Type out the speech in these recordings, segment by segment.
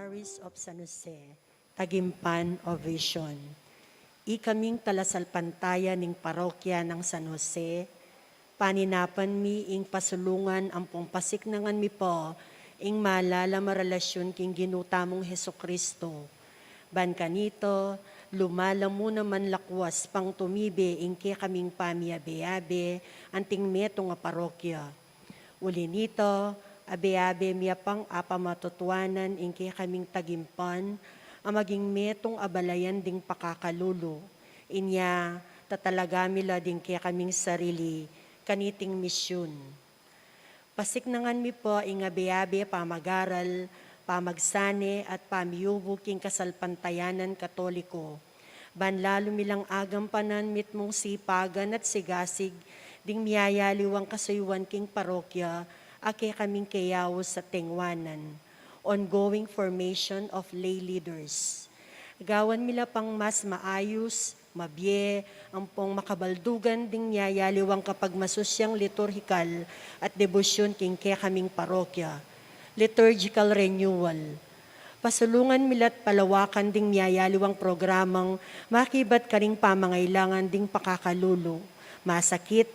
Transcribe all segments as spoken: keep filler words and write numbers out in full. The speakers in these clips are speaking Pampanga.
Parish of San Jose, Tagimpan of Vision. Ikaming talasalpantaya ning parokya nang San Jose, paninapan mi ing pasulungan ampong pasiknangan mi pa ing malalam a relasyun king Ginu tamung Jesucristo. Ban kanita, lumalamu naman lakwas pang tumibe ing kekaming pamiabe-abe anting metung a parokya. Uli nita, abe-abe mi a pang apamatutuanan ing kekaming Tagimpan a maging metung a balayan ding pakakalulu. Inya, tatalaga mi la ding kekaming sarili kaniting misyun. Pasiknangan mi pa ing abe-abe pamagaral, pamagsane, at pamiyubug king kasalpantayanan Katoliko. Ban lalu mi lang agampanan mitmung sipagan at sigasig ding miyayaliwang kasuyuan king parokya a kekaming keyaus at tengwanan. Ongoing formation of lay leaders. Gawan mi la pang mas maayus, mabie, ampong makabaldugan ding miyayaliwang kapagmasusyang liturhikal at debosyun king kekaming parokya. Liturgical renewal. Pasulungan mi la't palawakan ding miyayaliwang programang makibat karing pamangailangan ding pakakalulu, masakit,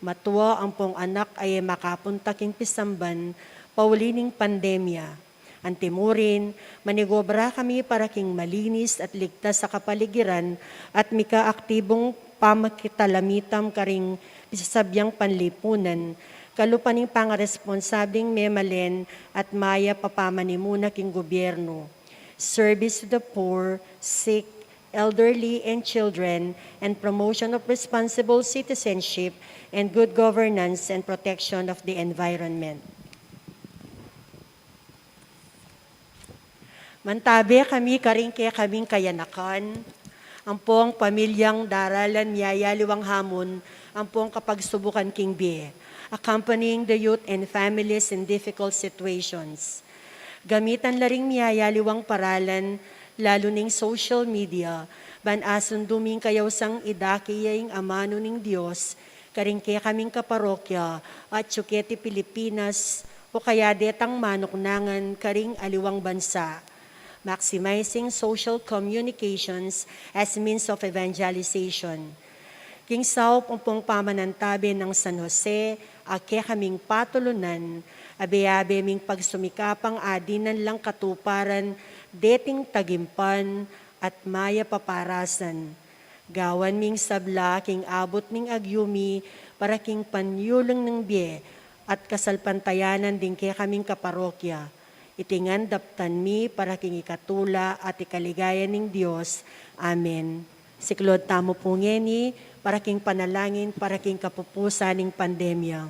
matua ampong anak a e makapunta king pisamban pauli ning pandemya. Antimurin, manigobra kami para king malinis at ligtas a kapaligiran at mika aktibung pamakitalamitam karing pisasabiang panlipunan, kalupa ning pangaresponsableng memalen at mayap a pamanimuna king gobyerno, service to the poor, sick, elderly, and children, and promotion of responsible citizenship and good governance and protection of the environment. Mantabe kami karing kekaming kayanakan, ampong pamilyang daralan miyayaliwang hamon ampong kapagsubukan king bie, accompanying the youth and families in difficult situations. Gamitan la ring miyayaliwang paralan, lalu ning social media, ban asundu mi ing kayausang idake ya ing amanu ning Dios karing kekaming kaparokya atiu keti Pilipinas, o kaya detang manuknangan karing aliwang bansa. Maximizing social communications as means of evangelization. King saup ampong pamanantabe nang San Jose a kekaming patulunan, abe-abe ming pagsumikapang adinan lang katuparan deting tagimpan at mayap a parasan. Gawan ming sabla king abut ning agyu mi para king panyulung ning bie at kasalpantayanan ding kekaming kaparokya. Iti ngan daptan mi para king ikatula at ikaligaya ning Dios. Amen. Siklaud tamu pu ngeni para king panalangin para king kapupusan ning pandemya.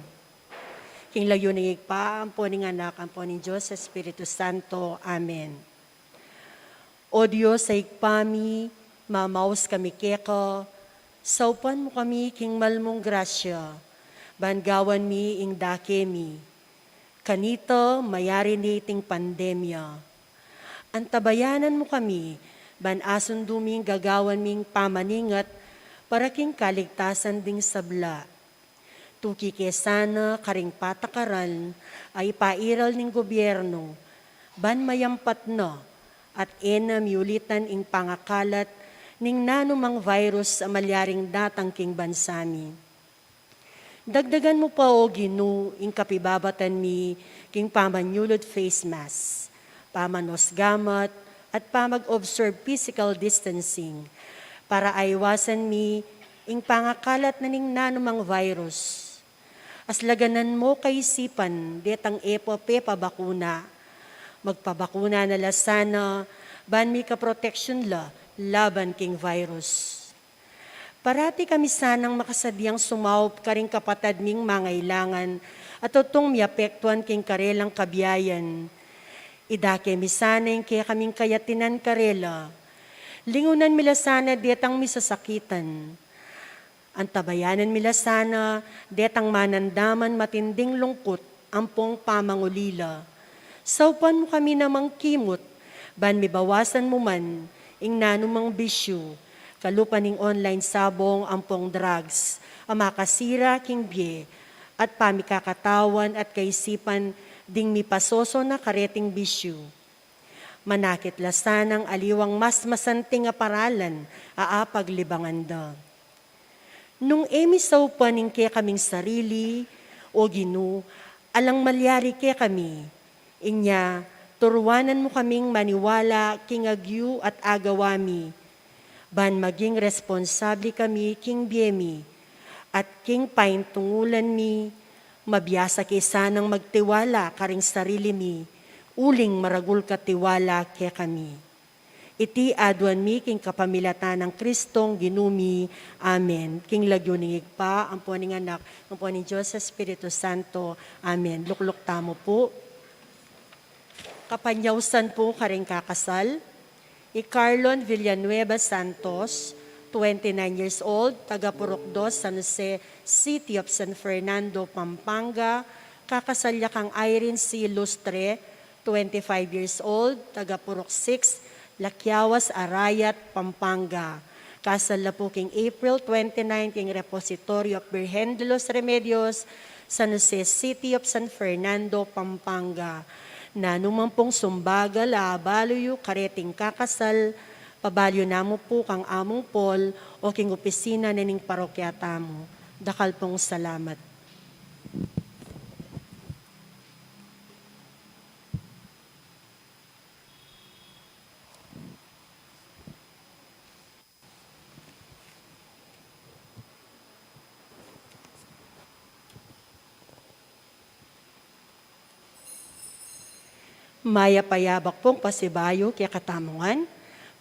King lagyu ning Ibpa, ampo ning Anak, ampo ning Dios Espiritu Santo. Amen. O Dios a Ibpa mi, mamaus kami keka, saupan mu kami king malmung grasya, ban gawan mi ing dake mi. Kanita mayari ne iting pandemya. Antabayanan mu kami, ban asundu ming gagawan ming pamaningat para king kaligtasan ding sabla. Tuki ke sana karing patakaran a ipairal ning gobyerno, ban mayampat na at e na miulitan ing pangakalat ning nanumang virus a malyaring datang king bansa mi. Dagdagan mu pa, O Ginu, ing kapibabatan mi king pamanyulud face mask, pamanos gamat, at pamag-observe physical distancing, para aiwasan mi ing pangakalat na ning nanumang virus. Aslaganan mu kaisipan detang e pa pepabakuna. Magpabakuna na la sana, ban mika proteksyun la laban king virus. Parati kami sanang makasadyang sumaup karing kapatad ming mangailangan at tutung miapektuan king karelang kabiayan. Idake mi sana ing kekaming kayatinan karela. Lingunan mi la sana detang misasakitan. Antabayanan mi la sana detang manandaman matinding lungkut ampong pamangulila. Saupan mu kami namang kimut, ban mibawasan mu man ing nanumang bisyu, kalupa ning online sabong ampong drugs, a makasira king bie at pamikakatawan at kaisipan ding mipasoso na kareting bisyu. Manakit la sanang aliwang mas masanting a paralan a apaglibangan da. Nung e mi saupan ing kekaming sarili, O Ginu, alang malyari kekami. Inya, turuanan mu kaming maniwala king agyu at agawa mi, ban maging responsable kami king bie mi, at king paintungulan mi, mabiasa ke sanang magtiwala karing sarili mi, uling maragul ka tiwala kekami. Iti aduan mi king kapamilatan nang Kristong Ginu mi. Amen. King lagyu ning Ibpa, ampo ning Anak, ampo ning Dios Espiritu Santo. Amen. Lukluk tamu pu. Kapanyausan pu karing kakasal, i Carlon Villanueva Santos, twenty-nine years old, taga Purok Dos, San Jose, City of San Fernando, Pampanga. Kakasal ya kang Irene C. Lustre, twenty-five years old, taga Purok Six, Laquiawas, Arayat, Pampanga. Kasal la pu king April twenty-nine king Repositorio of Birhen de los Remedios, San Jose City of San Fernando, Pampanga. Nanu man pung sumbagal a abalu yu kareting kakasal, pabalu yu namu pu kang Among Paul o king opisina na ning parokya tamu. Dakal pung salamat. Mayap a yabak pung pasibayu kekatamu ngan.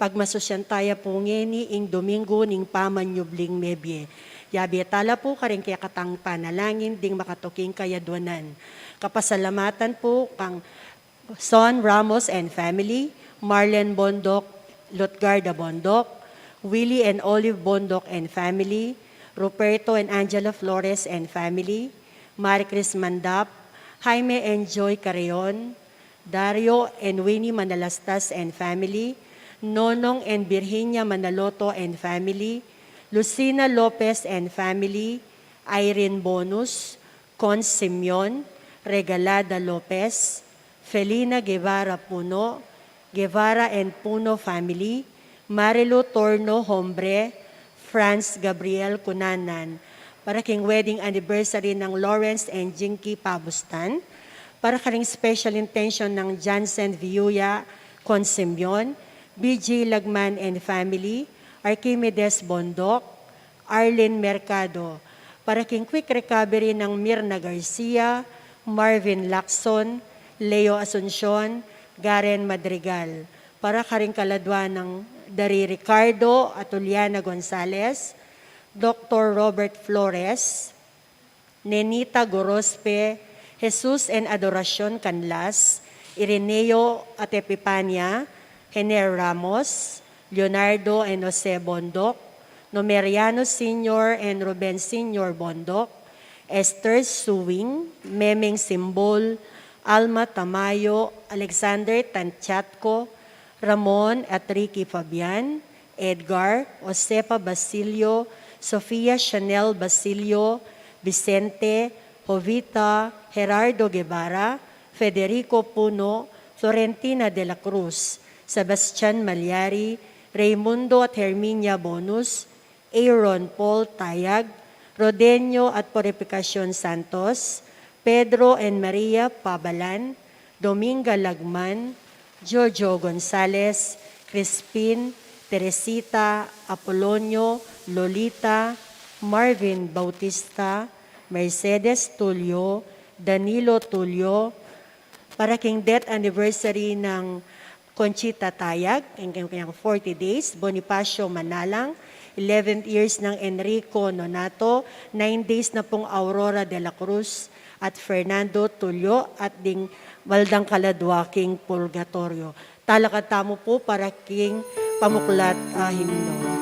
Pagmasusyan taya pu ngeni ing Domingo ning Pamanyubling Mebie. Yabe tala pu karing kekatang panalangin ding makatuking kayaduanan. Kapasalamatan pu kang Son Ramos and family, Marlen Bondoc, Lutgarda Bondoc, Willie and Olive Bondoc and family, Ruperto and Angela Flores and family, Maricris Mandap, Jaime and Joy Carreon, Dario and Winnie Manalastas and family, Nonong and Virginia Manaloto and family, Lucina Lopez and family, Irene Bonus, Cons Simeon, Regalada Lopez, Felina Guevara Puno, Guevara and Puno family, Marilu Torno Hombre, Franz Gabriel Cunanan, para king wedding anniversary nang Lawrence and Jinky Pabustan, para karing special intention nang Jansen Viuya, Cons Simeon, B G Lagman and family, Archimedes Bondoc, Arlene Mercado, para king quick recovery nang Mirna Garcia, Marvin Lacson, Leo Asuncion, Garen Madrigal, para karing kaladua nang dari Ricardo at Juliana Gonzalez, Doktor Robert Flores, Nenita Gorospe, Jesus and Adoracion Canlas, Ireneo at Epipania, Hener Ramos, Leonardo and Jose Bondoc, Nomeriano Senior and Ruben Senior Bondoc, Esther Suing, Memeng Simbol, Alma Tamayo, Alexander Tanchatco, Ramon at Ricky Fabian, Edgar, Josefa Basilio, Sofia Chanel Basilio, Vicente, Jovita, Gerardo Guevara, Federico Puno, Florentina de la Cruz, Sebastian Malyari, Raymundo at Herminia Bonus, Aaron Paul Tayag, Rodenio at Purificacion Santos, Pedro and Maria Pabalan, Dominga Lagman, Jojo Gonzalez, Crispin, Teresita, Apolonio, Lolita, Marvin Bautista, Mercedes Tulio, Danilo Tulio, para king death anniversary nang Conchita Tayag, king, king, king forty days, Bonifacio Manalang, eleven years nang Enrico Nonato, nine days na pung Aurora de la Cruz, at Fernando Tulio, at ding baldang kaladua king purgatorio. Talakad tamu pu para king pamuklat a himno.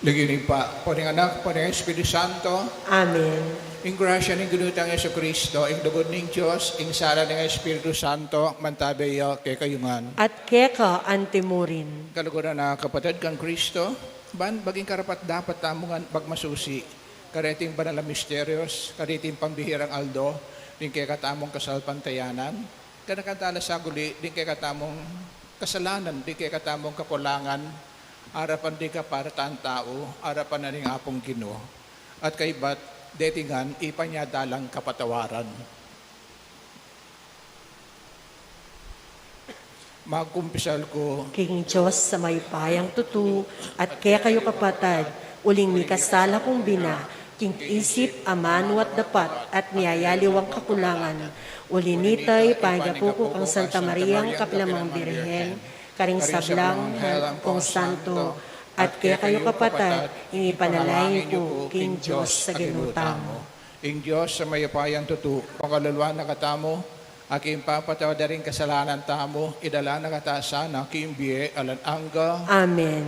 Lagyu ning Ibpa, ampo ning Anak, ampo ning Espiritu Santo. Amen. Ing grasya ning Ginu tang Jesucristo, ing lugud ning Dios, ing sala ning Espiritu Santo, mantabe ya kekayu ngan. At keka antimurin. Kaluguran a kapatad kang Kristo, ban maging karapat-dapat tamu ngan magmasusi kareting banal a misterios, kareting pambihirang aldo ning kekatamung kasalpantayanan, kanakanta la sa guli ding kekatamung kasalanan, ding kekatamung kakulangan, arapan ding kaparatan tau, arapan na ning Apung Ginu. At kaybat, deti ngan, ipan ya da lang kapatawaran. Magkumpisal ku king Dios a mayupayang tutu, at kekayu kapatad, uling mikasala kung bina, king isip, amanu at dapat, at miyayaliwang kakulangan. Uli nita, ipanyapu ku kang Santa Mariang kapilan man Birhen, karing sablang anghel ampong santo, at kekayu kapatad, ing ipanalangin yu ku king Dios a Ginu tamu. Ing Dios a mayupayang tutu, pakaluluan na katamu, at king pagpatawad da ring kasalanan tamu, idala na kata sana king bie alang angga. Amen.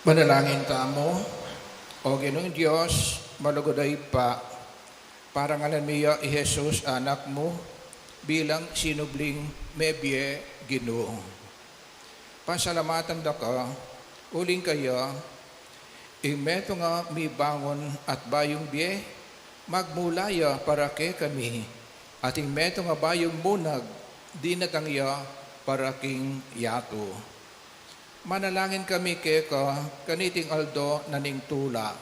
Manalangin tamu. O Ginung Dios, malugud a Ibpa, parangalan mi ya i Jesus, Anak mu, bilang sinubling mebie Ginu. Pasalamatan da ka, uling kaya, ing metung a mibangun at bayung bie, magmula ya para kekami, at ing metung a bayung munag, dinatang ya para king yatu. Manalangin kami keka, kaniting aldo na ning tula.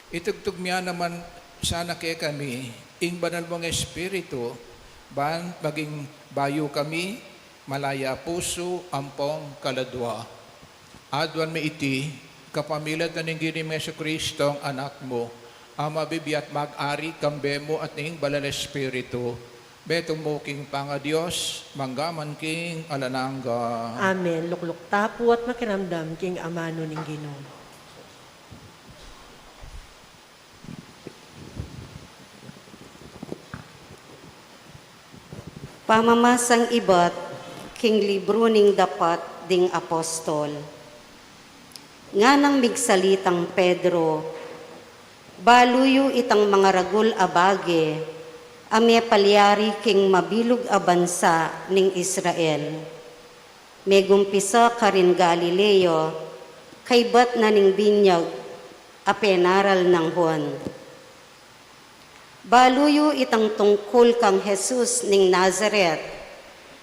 Itugtug mu ya naman sana kekami ing banal mung Espiritu, ban maging bayu kami, malaya pusu ampong kaladua. Aduan mi iti kapamilatan ning Ginu ming Jesucristo, Anak mu, a mabibie at mag-ari kambe mu at ning Banal Espiritu, metung mu king pangaDios, mangga man king alang angga. Amen. Lukluk ta pu at makiramdam king amanu ning Ginu. Pamamasang ibat king libru ning Dapat ding Apostol. Nganang migsalitang Pedro, balu yu itang mangaragul a bage a mepalyari king mabilug a bansa ning Israel. Megumpisa karin Galileo, kaybat na ning binyag a penaral nang Juan. Balu yu itang tungkul kang Jesus ning Nazaret,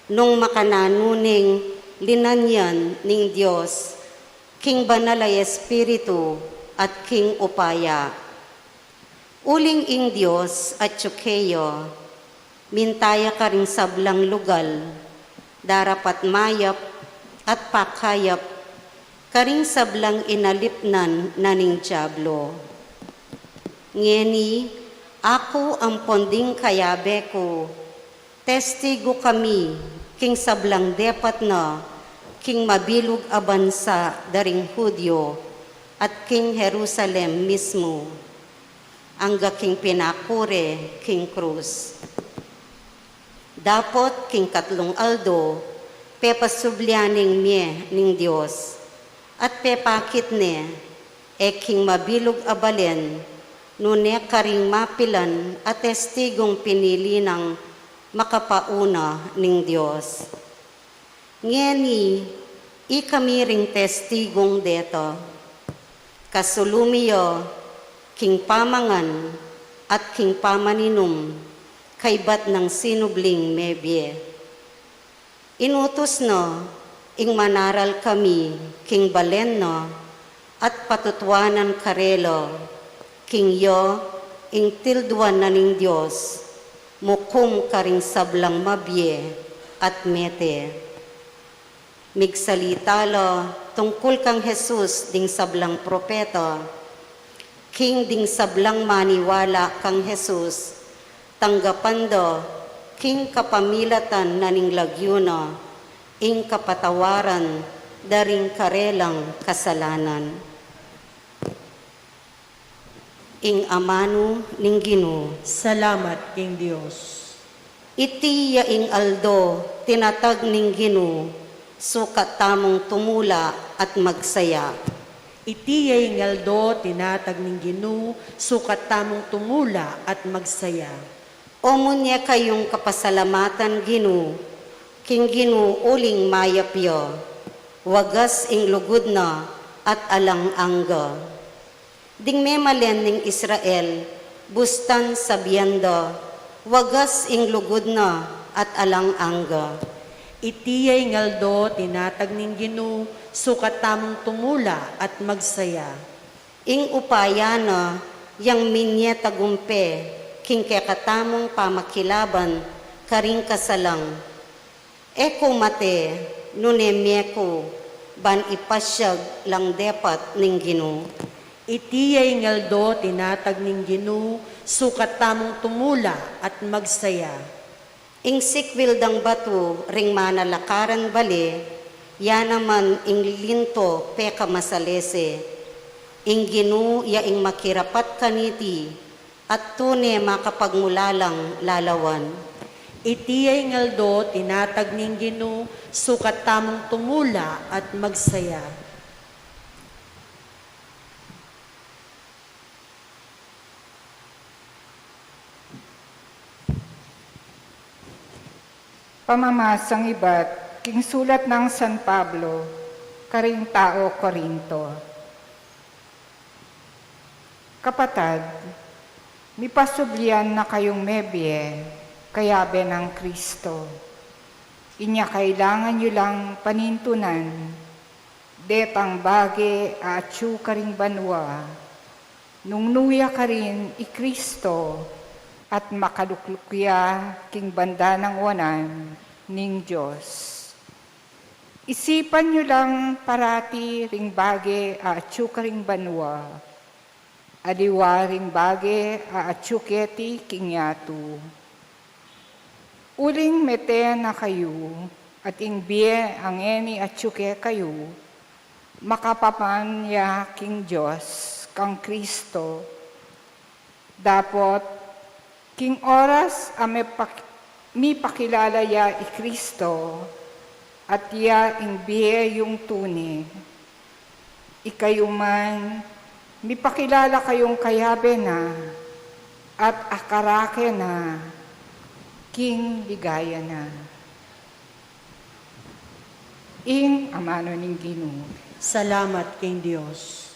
nung makananu neng linanyan ning Dios king Banal a Espiritu at king upaya. Uling ing Dios atyu keya, minta ya karing sablang lugal, darapat mayap at pakayap, karing sablang inalipnan na ning Diablo. Ngeni, aku ampon ding kayabe ku, testigu kami king sablang depat na king mabilug a bansa da ring Judio at king Jerusalem mismu, angga king pinaku re king krus. Dapot king katlung aldo, pepasublian neng mie ning Dios, at pepakit ne, e king mabilug a balen, nune karing mapilan a testigung pinili nang makapauna ning Dios. Ngeni, ikami ring testigung deta. Kasulumi ya king pamangan at king pamaninum, kaybat nang sinubling mebie. Inutus na ing manaral kami king balen na at patutuanan karela, king ya ing tilduan na ning Dios, mukum karing sablang mabie at mete. Migsalita la tungkul kang Jesus ding sablang propeta, king ding sablang maniwala kang Jesus, tanggapan da king kapamilatan na ning lagyu na ing kapatawaran da ring karelang kasalanan. Ing amanu ning Ginu. Salamat king Dios. Iti ya ing aldo tinatag ning Ginu, sukat tamung tumula at magsaya. Iti ya ing aldo tinatag ning Ginu, sukat tamung tumula at magsaya. O munye kayung kapasalamatan Ginu, king Ginu uling mayap ya, wagas ing lugud na at alang angga. Ding memalen ning Israel, bustan sabian da, wagas ing lugud na at alang angga. Iti ya ing aldo tinatag ning Ginu, sukat tamung tumula at magsaya. Ing upaya na yang minye tagumpe king kekatamung pamakilaban karing kasalang. E ku mate, nune mie ku, ban ipasyag lang depat ning Ginu. Iti ya ing aldo tinatag ning Ginu, sukat tamung tumula at magsaya. Ing sikwil dang batu ring manalakaran bale, ya naman ing linto pekamasalese. Ing Ginu ya ing makirapat kaniti, at tune makapagmulalang lalawan. Iti ya ing aldo tinatag ning Ginu, sukat tamung tumula at magsaya. Pamamasang ibat king sulat nang San Pablo karing tau Corinto. Kapatad, mipasublian na kayung mebie kayabe nang Kristo. Inya kailangan yu lang panintunan detang bage a atyu karing banua, nung nu ya karin i Kristo at makalukluk ya king banda nang wanan ning Dios. Isipan yu lang parati ring bage a atyu karing banua, aliwa ring bage a atyu keti king yatu. Uling mete na kayu, at ing bie a ngeni atyu kekayu, makapaman ya king Dios kang Kristo. Dapot king oras a mepak-, mipakilala ya i Kristo, at ya ing bie yung tune, ikayu man, mipakilala kayung kayabe na at akarake na king ligaya na. Ing amanu ning Ginu. Salamat king Dios.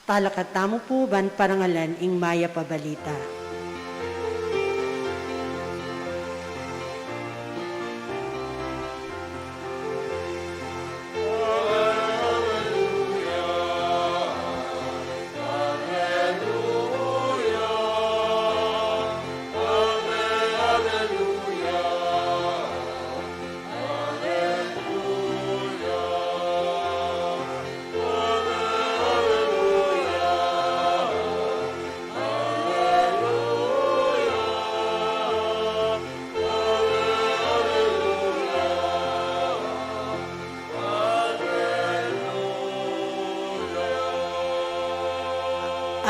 Talakad tamu pu ban parangalan ing mayap a balita.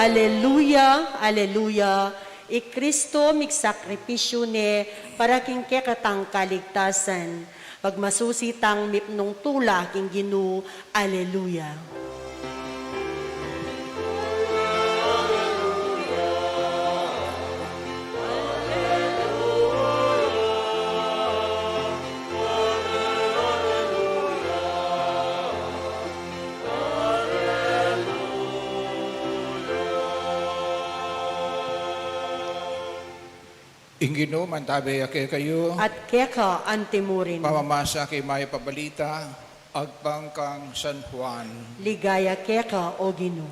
Aleluya, aleluya. I Kristo migsakripisyu ne para king kekatang kaligtasan. Pagmasusi tang mipnung tula king Ginu. Aleluya. Ing Ginu mantabe ya kekayu. At keka antimurin. Pamamasa king mayap a balita agpang kang San Juan. Ligaya keka, O Ginu.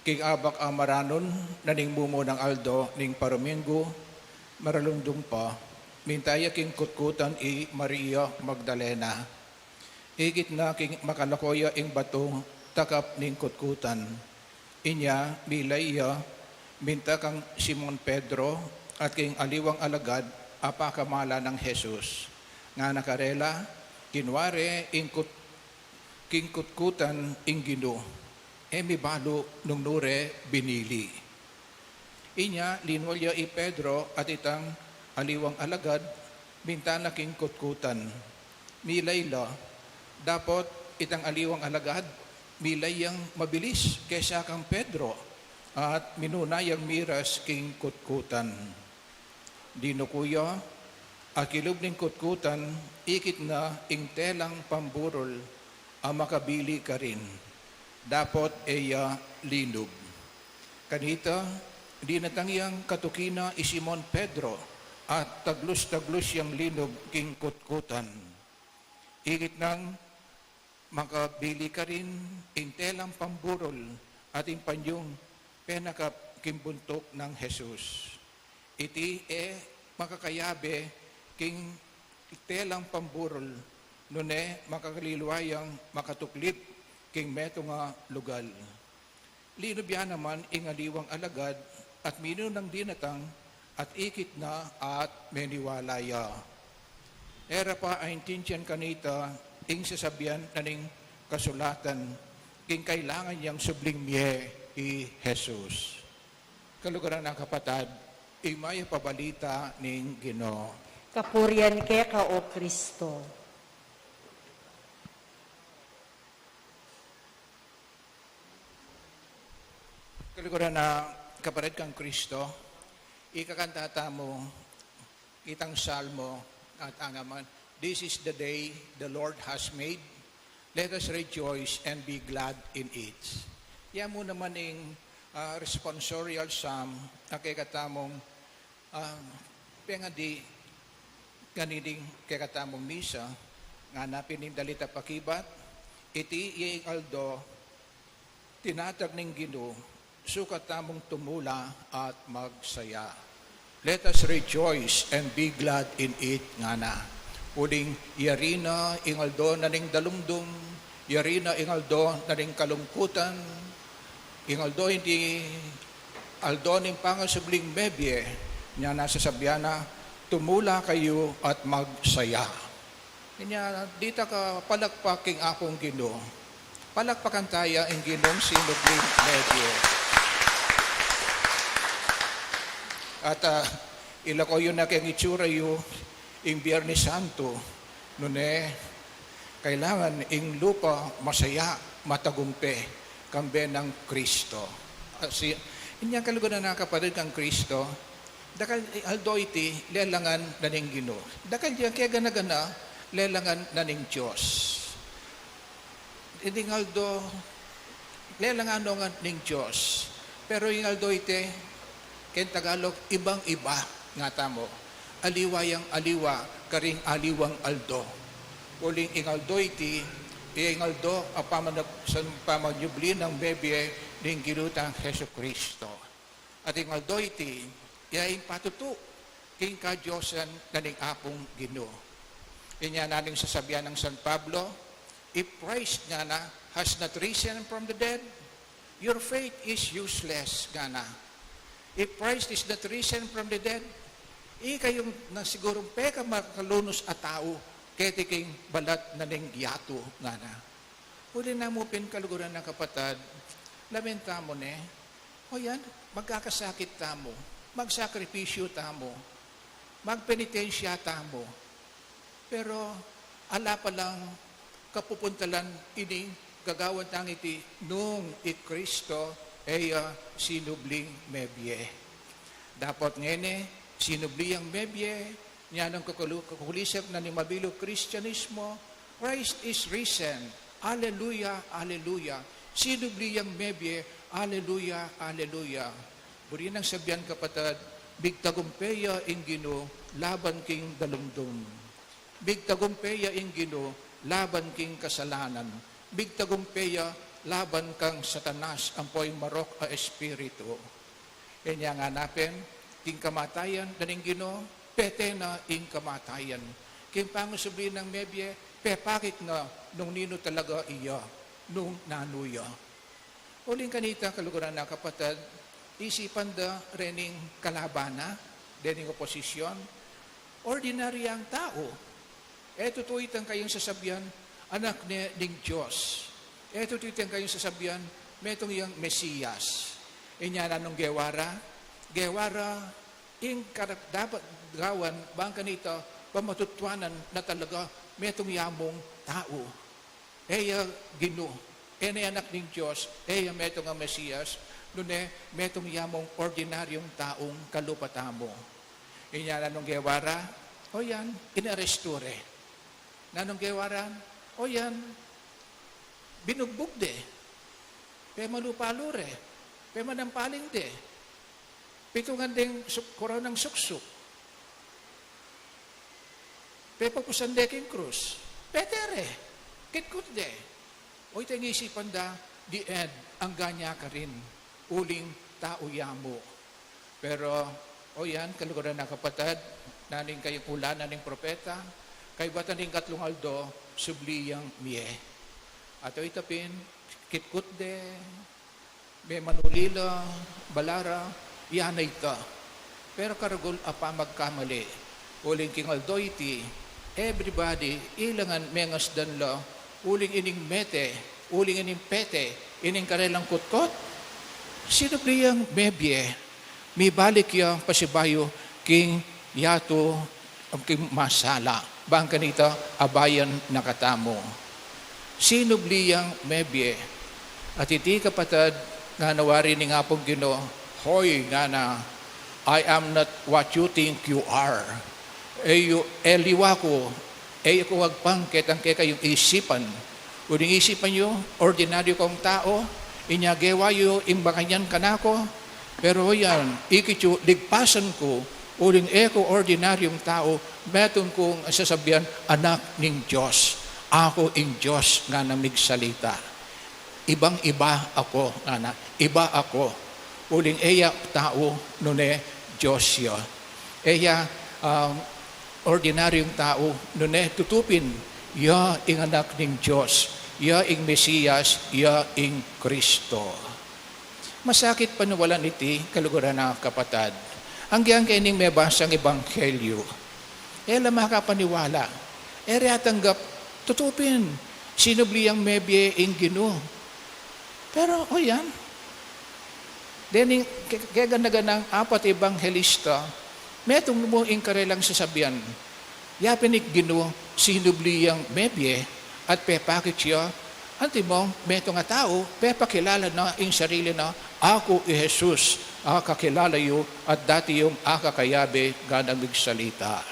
King abak a maranun na ning mumunang aldo ning paruminggu, maralundung pa, minta ya king kutkutan i Maria Magdalena. Ikit na king makalako ya ing batu takap ning kutkutan. Inya, milay ya, minta kang Simon Pedro at king aliwang alagad a pakamala nang Jesus. Ngana karela, kinua re ing kut-, king kutkutan ing Ginu. E mi balu nung nu re binili. Inya linwal ya i Pedro at itang aliwang alagad, minta na king kutkutan. Milay la, dapot itang aliwang alagad, milay yang mabilis kesa kang Pedro, at minuna yang miras king kutkutan. Dinuku ya, at kilub ning kutkutan, ikit na ing telang pamburul a makabili karin. Dapot e ya linub. Kanita, dinatang yang katuki na i Simon Pedro, at taglus-taglus yang linub king kutkutan. Ikit nang makabili karin ing telang pamburul at ing panyung penakap king buntuk nang Jesus. Iti e makakayabe king telang pamburul, nune makakaliwa yang makatuklip king metung a lugal. Linub ya naman ing aliwang alagad at minunang dinatang at ikit na at meniwala ya. E ra pa aintindian kanita ing sasabian na ning kasulatan king kailangan yang subling mie i Jesus. Kaluguran a kapatad, ing mayap a balita ning Ginu. Kapurian keka, O Kristo. Likuran na kapatad kang Kristo, ikakanta tamu itang Salmo at angaman, "This is the day the Lord has made. Let us rejoice and be glad in it." Ya mu naman ing, ah, responsorial psalm a kekatamung, ah, pengadi kanini ing kekatamung misa, ngana pin ing dalit a pakibat, "Iti ya ing aldo tinatag ning Ginu, sukat tamung tumula at magsaya." "Let us rejoice and be glad in it," ngana. Uling yari na ing aldo na ning dalumdum, yari na ing aldo na ning kalungkutan, ing aldo iti aldo ning pangasubling mebie, inya na sasabian na, "Tumula kayu at magsaya." Inya, dita ka palakpak king Apung Ginu. Palakpakan taya ing Ginung sinubling mebie. At, ah, ilako yu na keng itsura yu ing Biernes Santo, nune, kailangan ing lupa masaya, matagumpe, kambe nang Kristo. Asi, inya kaluguran a kapatad kang Kristo, dakal aldo iti lelangan na ning Ginu. Dakal ya kegana-gana lelangan na ning Dios. Iting aldo lelangan no ngan ning Dios. Pero ing aldo iti, keng Tagalog, ibang-iba, ngatamu. Aliwa yang aliwa karing aliwang aldo. Uling ing aldo iti, iya ing aldo a pamanag-, san-, pamanyubli nang mebie ning Ginu tang Jesucristo. At ing aldo iti, iya ing patutu king kadiosan na ning Apung Ginu. Inya na ning sasabian nang San Pablo, "If Christ," ngana, "has not risen from the dead, your faith is useless," ngana. "If Christ is not risen from the dead, ikayung na sigurung pekamakalunus a tau keti king balat na ning yatu," ngana. Uli na mu pin kaluguran a kapatad, lawen tamu ne, o yan, magkakasakit tamu, magsakripisyu tamu, magpenitensya tamu. Pero ala palang kapupuntalan ining gagawan tang iti nung i Kristo e ya sinubling mebie. Dapot ngeni, sinubli yang mebie, inya nang kakulu-, kakulisap na ning mabilug Kristianismo, "Christ is risen. Aleluya, aleluya. Sinubli yang mebie. Aleluya, aleluya." Buri nang sabian, kapatad, migtagumpe ya ing Ginu laban king dalumdum. Migtagumpe ya ing Ginu laban king kasalanan. Migtagumpe ya laban kang Satanas, ampo ing marok a espiritu. Inya ngana pin, king kamatayan na ning Ginu, pete na ing kamatayan. King pangasubli nang mebie, pepakit na nung ninu talaga iya, nung nanu ya. Uling kanita, kaluguran a kapatad, isipan da rening kalaban na, rening oposisyon, ordinaryang tau. E tutu itang kayang sasabian, anak ne ning Dios. E tutu itang kayang sasabian, metung yang Mesias. Inya nanung gewa ra, gewa ra ing karapat-dapat gawan bang kanita pamatutuanan na talaga metung ya mung tau. E ya Ginu, e ne anak ning Dios, e ya metung a Mesias, nune metung ya mung ordinaryung taung kalupa tamu. Inya nanung gewa ra, o yan, inarestu re. Nanung gewa ra, o yan, binugbug de, pemalu-palu re, pemanampaling de, pitungan deng suk-, koronang suksuk. Pepapusan de king krus. Pete re. Kitkut de. O, ita ing isipan da, the end, angga ne karin. Uling tau ya mu. Pero, o yan, kaluguran a kapatad, nanu ing kayang ula na ning propeta, kaybat na ning katlung aldo, subli yang mie. At o ita pin, kitkut de, memanulila, balu ra, ya na ita. Pero karagul a pamagkamali. Uling king aldo iti, everybody, ilangan mengasdan la, uling ining mete, uling ining pete, ining karelang kutkut, sinubli yang mebie, mibalik ya pasibayu king yatu, king masala, bang kanita abayan na katamu. Sinubli yang mebie. At iti, kapatad, Ngana wari ning Apung Ginu, "Hoy," ngana, "I am not what you think you are." E yu, e liwa ku, e ku agpang ketang kekayung isipan. Uling isipan yu, ordinaryu kung tau, inya gewa yu ing makanyan kanaku, pero yan, ikit yu ligpasan ku, uling e ku ordinaryung tau, metung kung sasabian, Anak ning Dios. Aku ing Dios ngana migsalita. Ibang-iba aku, ngana, iba aku. Uling e ya tau, nune Dios ya. E ya, um, ordinaryung tau, nune tutu pin, ya ing Anak ning Dios, ya ing Mesias, ya ing Kristo. Masakit paniwalan iti, kaluguran a kapatad. Anggang kening mebasang ebanghelyu, e la makapaniwala. E re atanggap, tutu pin, sinubli yang mebie ing Ginu. Pero, o yan, dening ke-, kegana-ganang apat ebanghelista, metung mu ing karelang sasabian, ya pin ing Ginu, sinubli yang mebie, at pepakit ya, antimong metung a tau, pepakilala na ing sarili na, "Aku i Jesus, a kakilala yu, at dati yung akakayabe," ngana migsalita.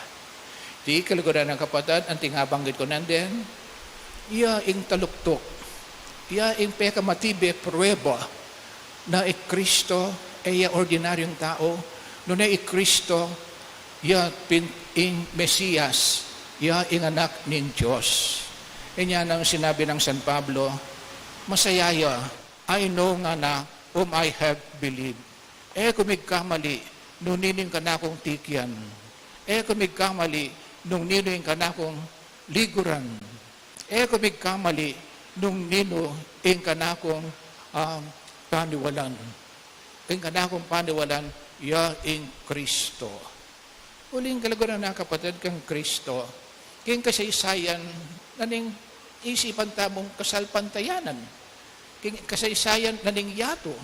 Ti, kaluguran a kapatad, anting abanggit ku nandin, ya ing taluktuk, ya ing pekamatibe prueba na i Kristo, e ya ordinaryung tau, nune i Kristo, ya pin ing Mesias, ya ing Anak ning Dios. Inya nang sinabi nang San Pablo, masaya ya, "I know," ngana, "whom I have believed." E ku migkamali nung ninu ing kanakung tikian. E ku migkamali nung ninu ing kanakung liguran. E ku migkamali nung ninu ing kanakung, ah, paniwalan. Ing kanakung paniwalan, ya ing Kristo. Uling kaluguran a kapatad, kang Kristo, king kasaysayan na ning isipan tamung kasalpantayanan, king kasaysayan na ning yatu,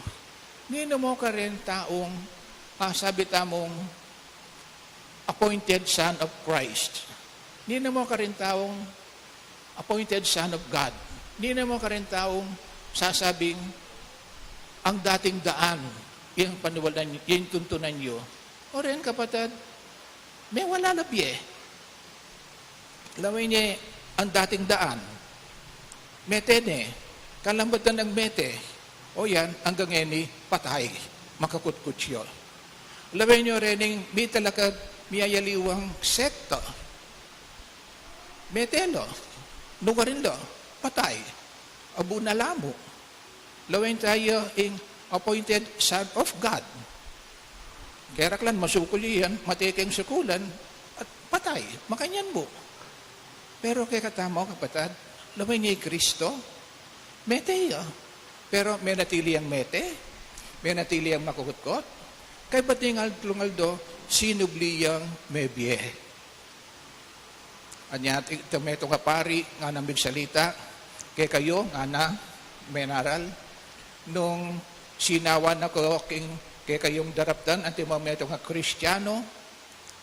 ninu mu karin taung, ah, sabi tamung appointed Son of Christ? Ninu mu karin taung appointed Son of God? Ninu mu karin taung sasabing ang dating daan, ing paniwalan, ing tuntunan yu? O rin, kapatad, mewala la bie. Lawen ye ang dating daan. Mete ne, kalambatan nang mete. O yan, anggang ngeni, patay. Makakutkut ya. Lawen yu rening mitalakad, miyayaliwang sekta. Mete la, nukarin la, patay. Abu na la mu. Lawen taya ing appointed Son of God. Keraklan, masukul yan, mate keng sukulan, at patay, makanyan mu. Pero kekatamu, kapatad, lawen ye i Kristo, mete ya. Pero menatili yang mete, menatili yang makukutkot, kaybat ning aldo-aldo, sinubli yang mebie. Anya, itang metung a pari, ngana migsalita kekayu, ngana, menaral, nung sinawan na ku king kekayung daraptan, antimong metung a Kristiano,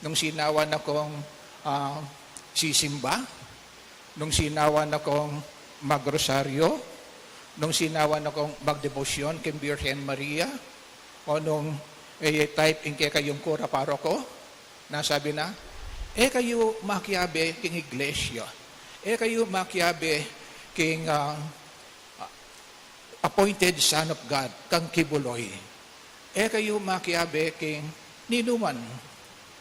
nung sinawan na kung, ah, sisimba, nung sinawan na kung magrosaryo, nung sinawan na kung magdebosyon king Birhen Maria, o nung, eh, type ing kekayung kura paroko, na sabi na, "E kayu makiabe king iglesia. E kayu makiabe king, ah, appointed Son of God, kang kibuloy. E kayu makiabe king ninuman.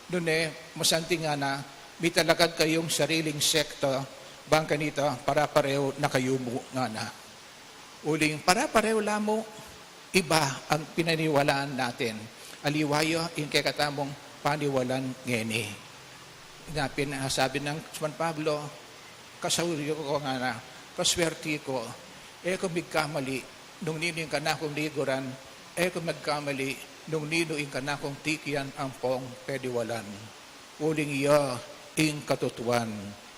Nune, masanting ngana, mitalakad kayung sariling sekta, bang kanita, pare-pareho na kayu mu," ngana. Uling pare-pareho la mu, iba ang pinaniwalaan natin. Aliwa ya ing kekatamung paniwalan ngeni. Nya pin, ah, sabi nang San Pablo, "Kasauri ku," ngana, "kaswerti ku, e ku migkamali nung ninu ing kanakung liguran, e ku migkamali nung ninu ing kanakung tikian ampong paniwalan. Uling iya ing katutuan,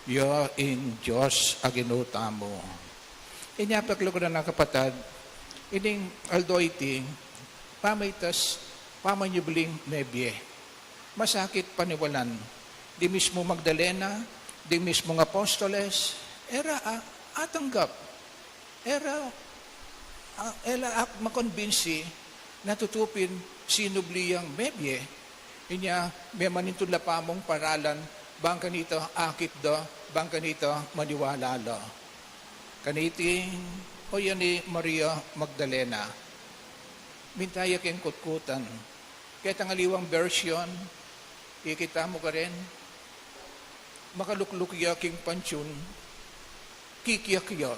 iya ing Dios a Ginu tamu." Inya pin, kaluguran a kapatad, ining aldo iti, pamaitas, pamanyubling mebie. Masakit paniwalan. Ding mismung Magdalena, ding mismung apostoles, e ra a-, atanggap. E ra Ah, e la ak makonbinsi na tutu pin sinubli yang mebie, inya memanintun la pamung paralan bang kanita akit da, bang kanita maniwala la. Kaniting, o yan i Maria Magdalena. Minta ya keng kutkutan. Ketang aliwang bersyon, ikit tamu karin, makalukluk ya king pantiun, kikiak ya,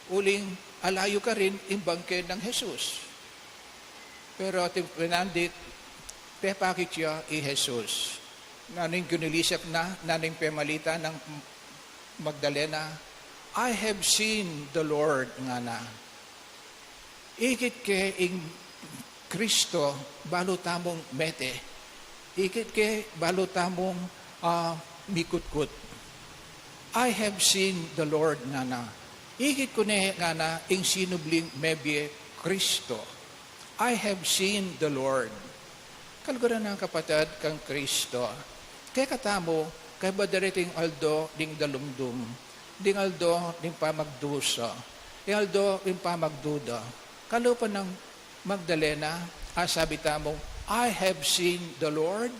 uling alayu karin ing bangke nang Jesus. Pero atin pinandit, pepakit ya i Jesus. Nanu ing kinilisak na, nanu ing pemalita nang Magdalena, "I have seen the Lord," ngana. Ikit ke ing Kristo balu tamung mete. Ikit ke balu tamung, ah, mikutkut. "I have seen the Lord," ngana. Ikit ku ne, ngana, ing sinubling mebie Kristo. "I have seen the Lord." Kaluguran a kapatad kang Kristo. Kekatamu, kaybat dariting aldo ding dalumdum, ding aldo ding pamagdusa, ding aldo ding pamagduda. Kalupa nang Magdalena, asabi tamu, "I have seen the Lord."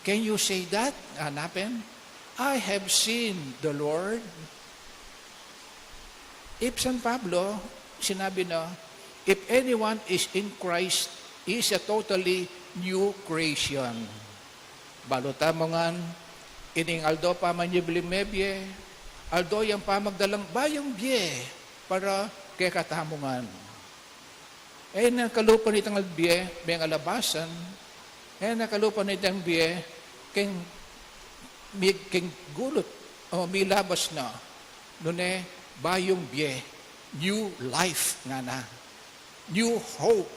Can you say that? Hanapin, "I have seen the Lord." If San Pablo, sinabi na, "If anyone is in Christ, he is a totally new creation." Balu tamu ngan, ining aldo pamanyubling mebie, aldo yang pamagdalang bayung bie para kekatamu ngan. E na kalupa nitang bie, mengalabasan, e na kalupa nitang bie, keng, mi-, keng gulut, o milabas na, nune, bayung bie, new life ngana, new hope,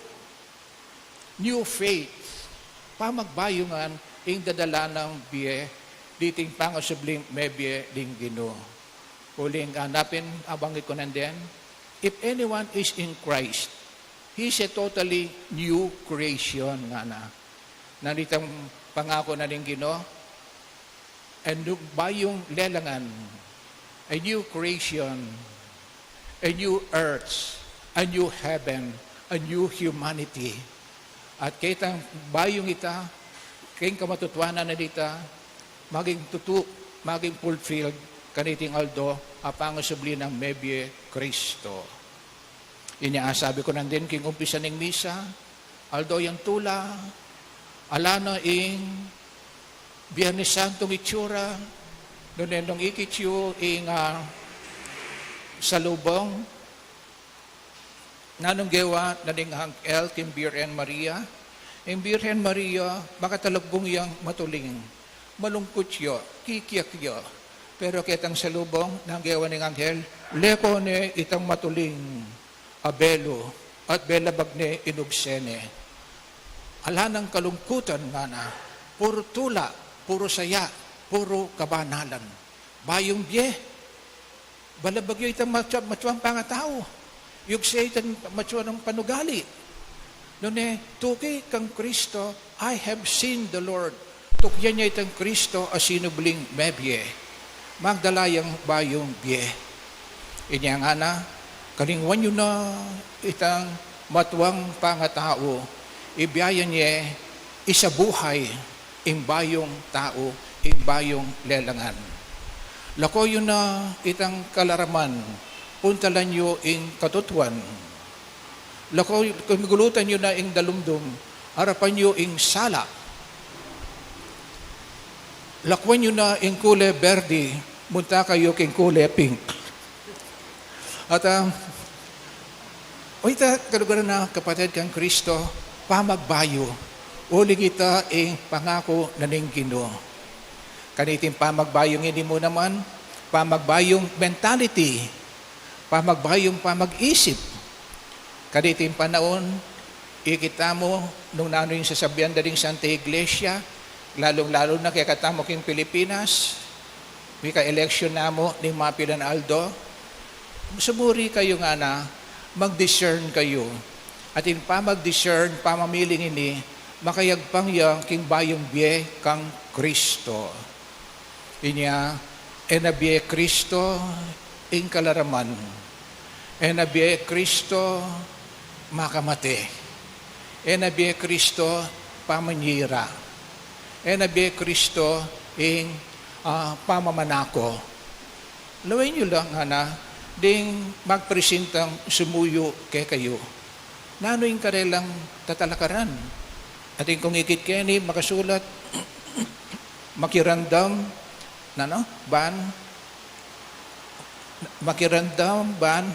new faith, pamagbayungan ing dadala nang bie, diting pangasubling mebie ding Ginu. Uling hanapin, abanggit ku nandin, "If anyone is in Christ, he is a totally new creation," ngana. Nanu itang pangaku na ning Ginu, a new, bayung lelangan, a new creation, a new earth, a new heaven, a new humanity. At ketang bayung ita, keng kamatutuanan na dita, maging tutu, maging fulfilled, kaniting aldo, a pangasubli nang mebie Kristo. Inya asabi ku nandin king umpisa ning misa, aldo yang tula, ala na ing Biernes Santung itsura, nune nung ikit yu ing, ah, salubong, nanung gewa na ning anghel king Birhen Maria, ing Birhen Maria, makatalaggung yang matuling, malungkut ya, kikiak ya. Pero ketang salubong, nanu ing gewa ning anghel, leko ne itang matuling a belu, at belabag ne, inugse ne. Ala nang kalungkutan ngana, puru tula, puru saya, puru kabanalan. Bayung bie, balabag yu itang matua-, matuang pangatau. Yugse itang matuang panugali. Nune, tuki kang Kristo, "I have seen the Lord." Tukyan ya itang Kristo a sinubling mebie. Magdala yang bayung bie. Inya ngana, kalingwan yu na itang matuang pangatau, ibie ya ne isabuhay ing bayung tau, ing bayung lelangan. Lako yu na itang kalaraman, puntalan yu ing katutuan. Lako, kumigulutan yu na ing dalumdum, arapan yu ing sala. Lakwan yu na ing kule berdi, munta kayu king kule pink. At, ah, o ita, kaluguran a kapatad kang Kristo, pamagbayu. Uling ita ing pangaku na ning Ginu. Kaniting pamagbayung ini mu naman, pamagbayung mentality, pamagbayung pamag-isip. Kaniting panaun, ikit tamu nung nanu ing sasabian da ring Santa Iglesia, lalung-lalu na kekatamu king Pilipinas, mika-eleksyon na mu ning mapilan aldo. Sumuri kayu ngana, mag-discern kayu. At ing pamag-discern, pamamiling ini, makayagpang ya king bayung bie kang Kristo. Inya, e na bie Kristo ing kalaraman. E na bie Kristo makamate. E na bie Kristo pamanyira. E na bie Kristo ing, ah, pamamanako. Lawen yu la ngana, ding magpresentang sumuyu kekayu. Nanu ing karelang tatalakaran? Atin kung ikit keni makasulat, makiramdam, nanu, ban, makiramdam ban,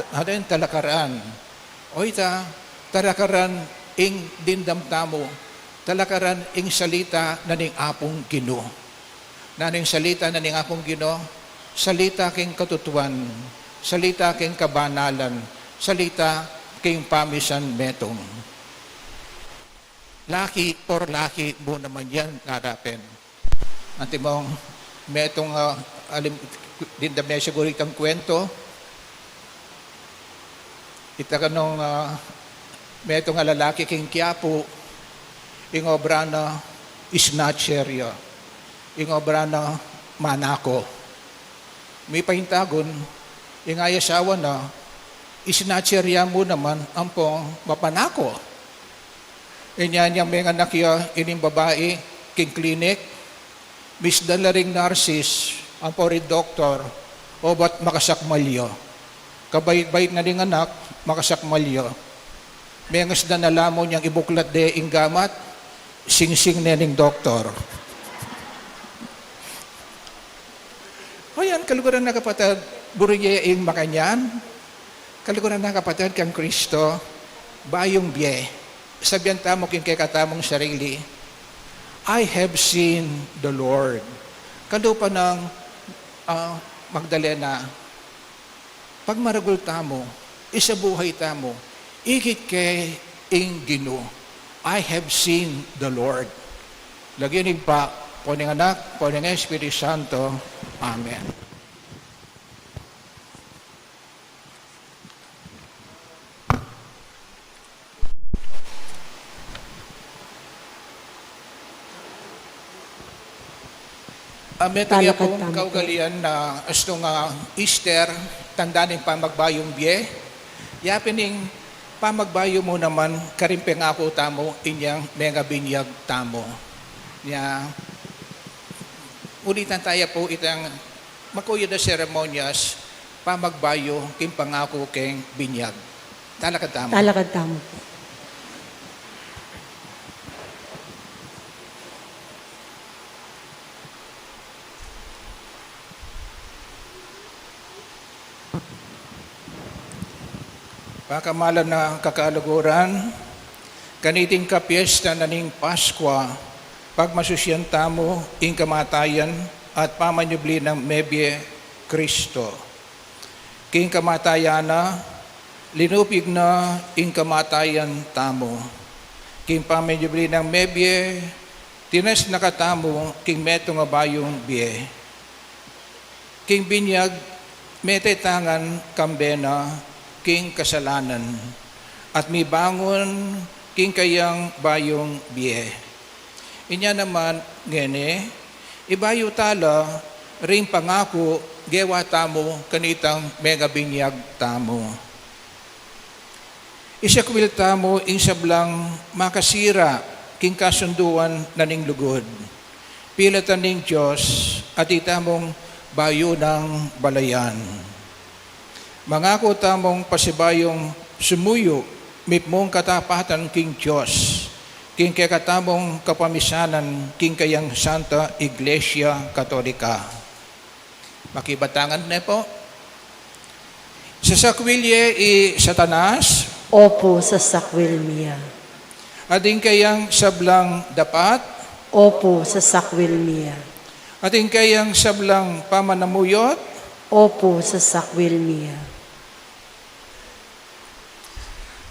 t-, atin talakaran. O ita, talakaran ing dimdam tamu, talakaran ing salita na ning Apung Ginu. Nanu ing salita na ning Apung Ginu? Salita king katutuan, salita king kabanalan, salita king pamisan metung. Laki por laki mu naman yan, narapen. Antimong metung, ah, alim, dimdam ne siguru itang kwento. Ita kanung, ah, metung a lalaki king Quiapo, ing obra na snatcher ya. Ing obra na manako. Mipaintagun, ing asawa na, snatcher ya mu naman ampong mapanako. Inya nyang menganak ya ining babai king klinik, misdan la ring narsis ampo ring doktor, obat makasakmal ya. Kabait-bait na ning anak, makasakmal ya. Mengasdan na la mu nyang ibuklat de ing gamat, singsing ne ning doktor. O yan, kaluguran a kapatad, buri ye ing makanyan. Kaluguran a kapatad kang Kristo, bayung bie. Sabian tamu king kekatamung sarili, "I have seen the Lord." Kalupa nang, ah, Magdalena, pagmaragul tamu, isabuhay tamu, ikit ke ing Ginu, "I have seen the Lord." Lagyu ning Ibpa, ampo ning Anak, ampo ning Espiritu Santo. Amen. Ah, metung ya pung kaugalian na astung, ah, Easter, tanda ning pamagbayung bie. Ya pin ing pamagbayu mu naman karing pengaku tamu inyang mengabinyag tamu. Nya, ulitan taya pu itang makuyad a seremonyas, pamagbayu king pangaku king binyag. Talakad tamu. Talakad tamu pu. Pakamalan a kakaluguran, kaniting kapiesta na ning Paskwa, pagmasusian tamu ing kamatayan at pamanyubli nang mebie Kristo. King kamatayan na, linupig na ing kamatayan tamu. King pamanyubli nang mebie, tinas na katamu king metung a bayung bie. King binyag, mete tangan kambe na king kasalanan, at mibangun king kayang bayung bie. Inya naman ngeni, ibayu tala ring pangaku gewa tamu kanitang mengabinyag tamu. Isakwil tamu ing sablang makasira king kasunduan na ning lugud. Pilatan ning Dios at itamung bayu nang balayan. Mangaku tamung pasibayung sumuyu mipmung katapatan king Dios, king kekatamung kapamisanan king kayang Santa Iglesia Katolika. Makibat tangan ne pu. Sasakwil ye i Satanas? Opu, sasakwil mi ya. At ing kayang sablang dapat? Opu, sasakwil mi ya. At ing kayang sablang pamanamuyot? Opu, sasakwil mi ya.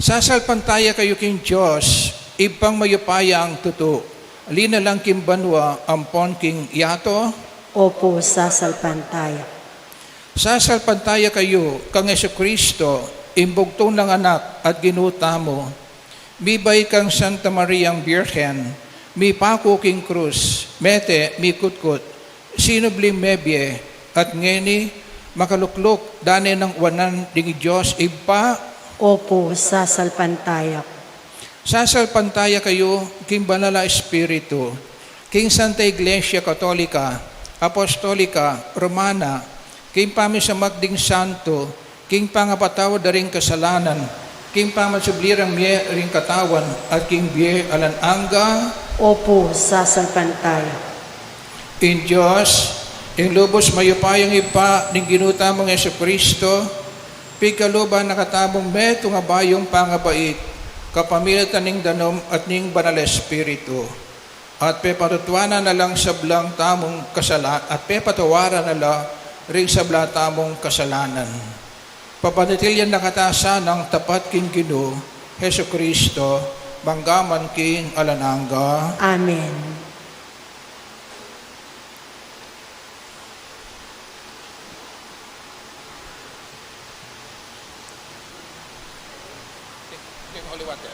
Sasalpantaya kayu king Dios, Ibpang mayupayang tutu, linalang king banua ampon king yatu? Opu, sasalpantaya. Sasalpantaya kayu kang Jesucristo, ing bugtung nang Anak at Ginu tamu, mibay kang Santa Mariang Birhen, mipaku king krus, mete, mikutkut, sinubling mebie, at ngeni, Makalukluk da ne nang wanan ding Dios Ibpa. Opu, sasalpantaya ku. Sasalpantaya kayu king Banal a Espiritu, king Santa Iglesia Katolika, Apostolika, Romana, king pamisamak ding santo, king pangapatawad da ring kasalanan, king pamasubli rang mie ring katawan, at king bie alang angga. Opu, sasalpantaya. Ing Dios, ing lubus mayupayang Ibpa ning Ginu tamung Jesucristo, pigkalub na katamung metung a bayung pangabait, kapamilatan ning danum at ning Banal a Espiritu, at pepatutuanan na lang sablang tamung kasala-, at pepatawaran na la ring sabla tamung kasalanan. Papanatilian na kata sanang tapat king Ginu Jesucristo, mangga man king alang angga. Amen. King holy water.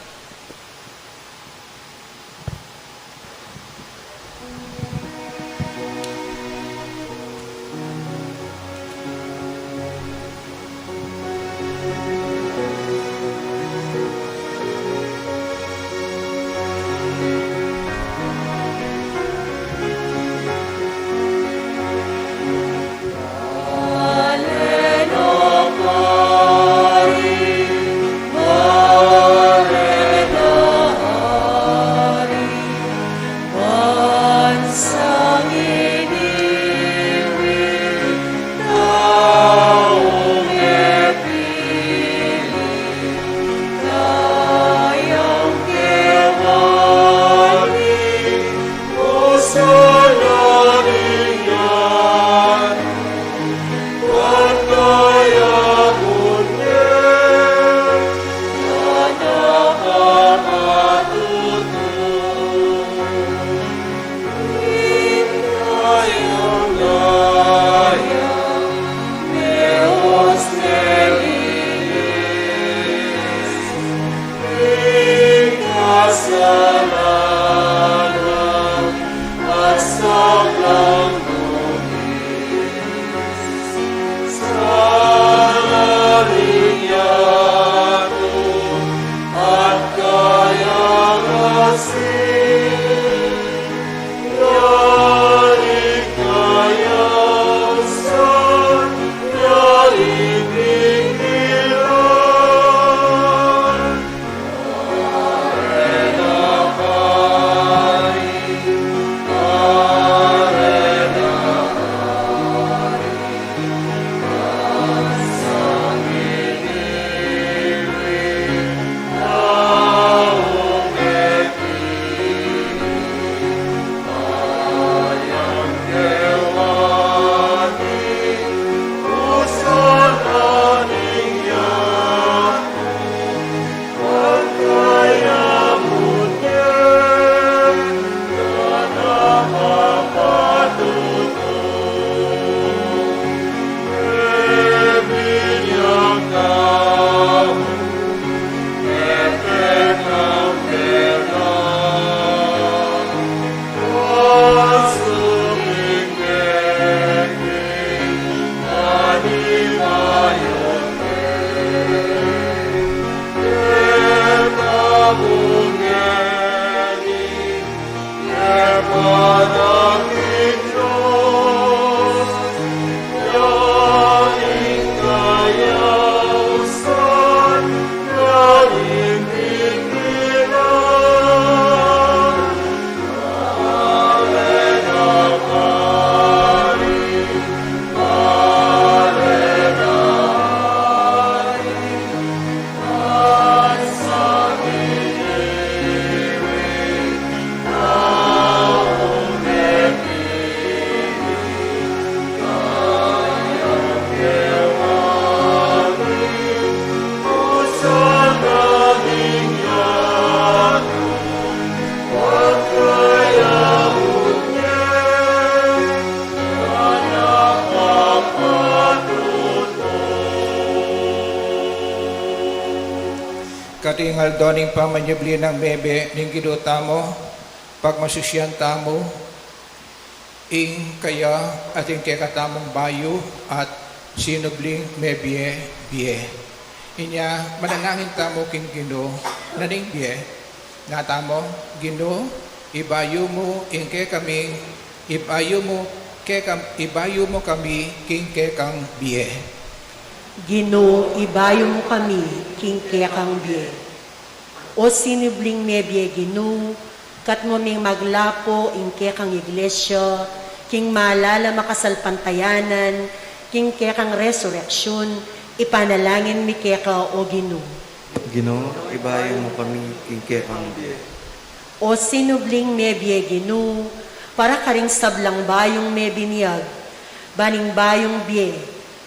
Kating aldo ning pamanyubli nang mebe ning Ginu tamu, pagmasusian tamu ing kaya at ing kekatamung bayu at sinubling mebie, bie. Inya, manalangin tamu king Ginu na ning bie. Ngatamu, Ginu, ibayu mu ing kekami, ibayu mu kekam, ibayu mu kami king kekang bie. Ginu, ibayu mu kami king kekang bie. O sinubling mebie, Ginu, katmu ming maglapo ing kekang iglesia king malalam a kasalpantayanan, king kekang resureksyun, ipanalangin mi keka, o Ginu. Ginu, ibayu mu kami king kekang bie. O sinubling mebie, Ginu, para karing sablang bayung mebinyag, ban ing bayung bie,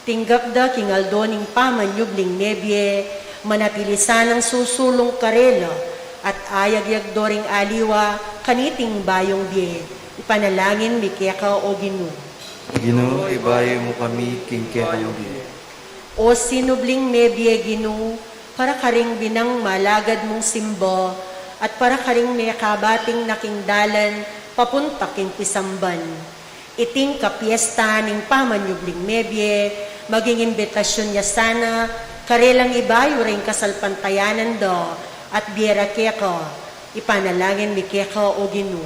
tinggap da king aldo ning pamanyubling mebie, manatili sanang susulung karela, at ayagyag do ring aliwa kaniting bayung bie. Ipanalangin mi keka, o Ginu. Ginu, ibayu mu kami king kekang bie. O sinubling mebie, Ginu, para karing binang malagad mung simba, at para karing mekabating na king dalan papunta king pisamban. Iting kapiesta ning pamanyubling mebie, maging imbitasyun ya sana karelang ibayu ring kasalpantayanan da at bie ra keka. Ipanalangin mi keka, o Ginu.